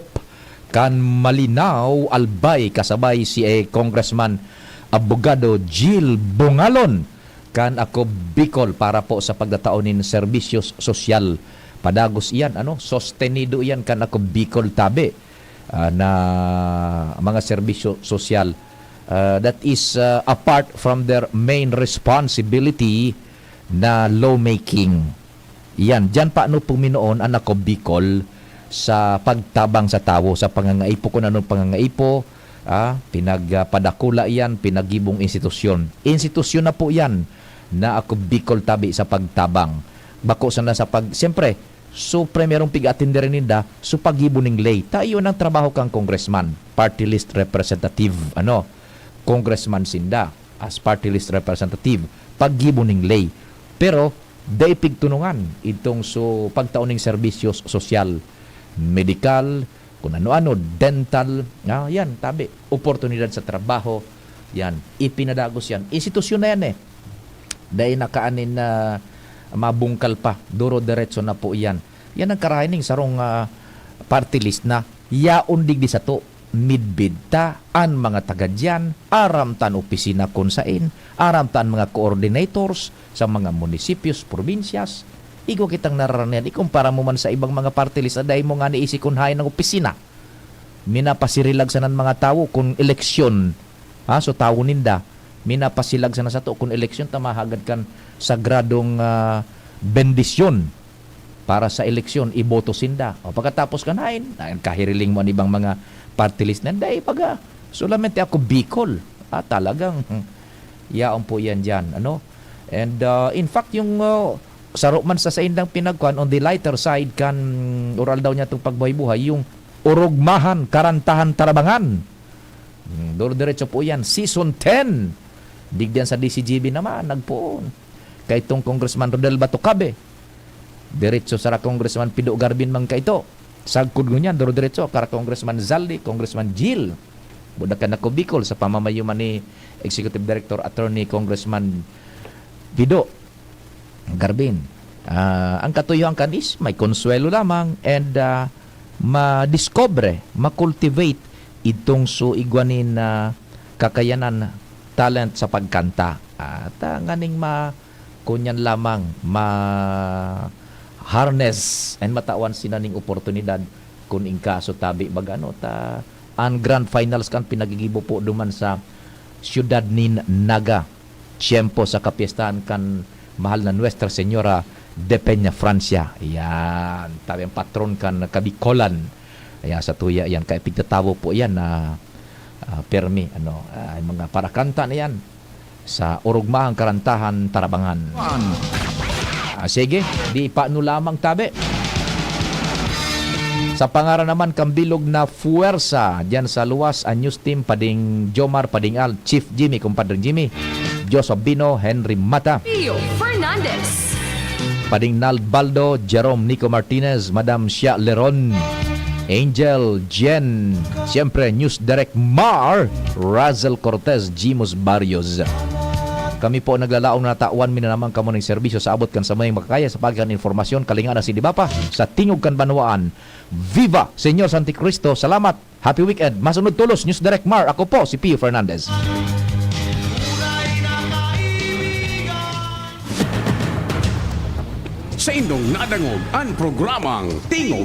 kan Malinao, Albay, kasabay si, eh, Congressman Abogado Jill Bongalon, kan Ako Bicol, para po sa pagtatao nin serbisyo sosyal. Padagos iyan, ano, sostenido iyan kan Ako Bicol tabi, ah, na mga serbisyo sosyal. Ah, that is, ah, apart from their main responsibility na lawmaking. Yan, diyan pa ano puminoon an Ako Bicol sa pagtabang sa tawo, sa pangangaipo, kun anong pangangaipo, ah, pinagpadakula iyan, pinaggibong institusyon. Institusyon na po iyan na Ako Bicol tabi sa pagtabang. Bako sana sa pag-, siyempre, so, primerong pig-atindere ninda, so, paggibo ning ley. Ta iyon ang trabaho kan congressman, party list representative, ano, congressman sinda, as party list representative, paggibo ning ley. Pero, dai pigtunungan itong so, pagtao ning serbisyo sosyal, medikal, kun ano-ano, dental, ah, yan, tabi, oportunidad sa trabaho, yan, ipinadagos yan. Institusyon na yan eh. Dai na kaanin na mabungkal pa, duro-diretso na po yan. Yan ang karahay ning sarong, ah, party list na yaon digdi sato. Midbid ta an mga taga diyan, aram ta an opisina kun saen, aram ta an mga coordinators sa mga munisipyos, probinsyas. Igwa kitang nararanian, ikumpara mo man sa ibang mga party list na dai mo ngani isi kun haen ang opisina. Minapasirilag sana an mga tawo kun eleksyon, ha, so tawo ninda. Minapasilag sana sato kun eleksyon ta mahagad kan sagradong, ah, bendisyon para sa eleksyon, iboto sinda. O pagkatapos kan haen, haen kahiriling mo an ibang mga party list na, dai baga, solamente Ako Bicol. Ah, talagang, hmm, yaon po yan diyan, ano? And, ah, in fact, yung, ah, saro man sa saindang pinagkuhan, on the lighter side kan, oral daw niya itong pagbuhay-buhay, yung Orugmahan, Karantahan, Tarabangan. Hmm, duro-diretso po yan. Season ten. Digdiyan sa D C G B naman, nagpoon. Kaitong Congressman Rodel Batucabe. Diretso sa Congressman Pido Garbin man kaito. Sagkod ngunyan, duro-diretso, kara Congressman Zaldi, Congressman Jill. Budak kan Ako Bicol sa pamamayo man ni Executive Director Attorney Congressman Pido Garbin. Ah, ang katuyohan kan is may konsuelo lamang and, ah, madiscover, makultivate itong so igwa nin, ah, kakayanan, talent sa pagkanta. At, ah, nganing ma-, kunyan lamang, ma-harness and matawan sina ning oportunidad kun in kaso tabi baga, no, ta, ang grand finals kan pinagigibo po duman sa siyudad nin Naga. Tiyempo sa kapyestahan kan mahal na Nuestra Señora de Peña Francia. Yan, tabi ang patron kan Kabikolan. Ayan, sa tuya yan, kaya pigtatawo po yan na, ah, permi, ano, ah, mga parakanta na yan sa Orugmahang Karantahan, Tarabangan. Ah, sige, di paano lamang tabi. Sa pangaran naman kan bilog na fuwersa diyan sa luwas, ang news team, Pading Jomar, Pading Al, Chief Jimmy, Kumpadre Jimmy, Joe Sabino, Henry Mata, Pio Fernandez, Pading Nald Baldo, Jerome Nico Martinez, Madam Shia Leron, Angel Jen, siyempre, News Direct Mar, Razel Cortez, Jimus Barrios. Kami po naglalaom na tawan mi na naman kamo ning serbisyo sa abot kan samuyang makakaya sa pagkan informasyon, kalinga na si Dibapa sa tingog kan banwaan. Viva Señor Santicristo! Salamat! Happy weekend! Masunod tolos, News Direct Mar. Ako po si Pio Fernandez. Saindong nadangog an programang Tingog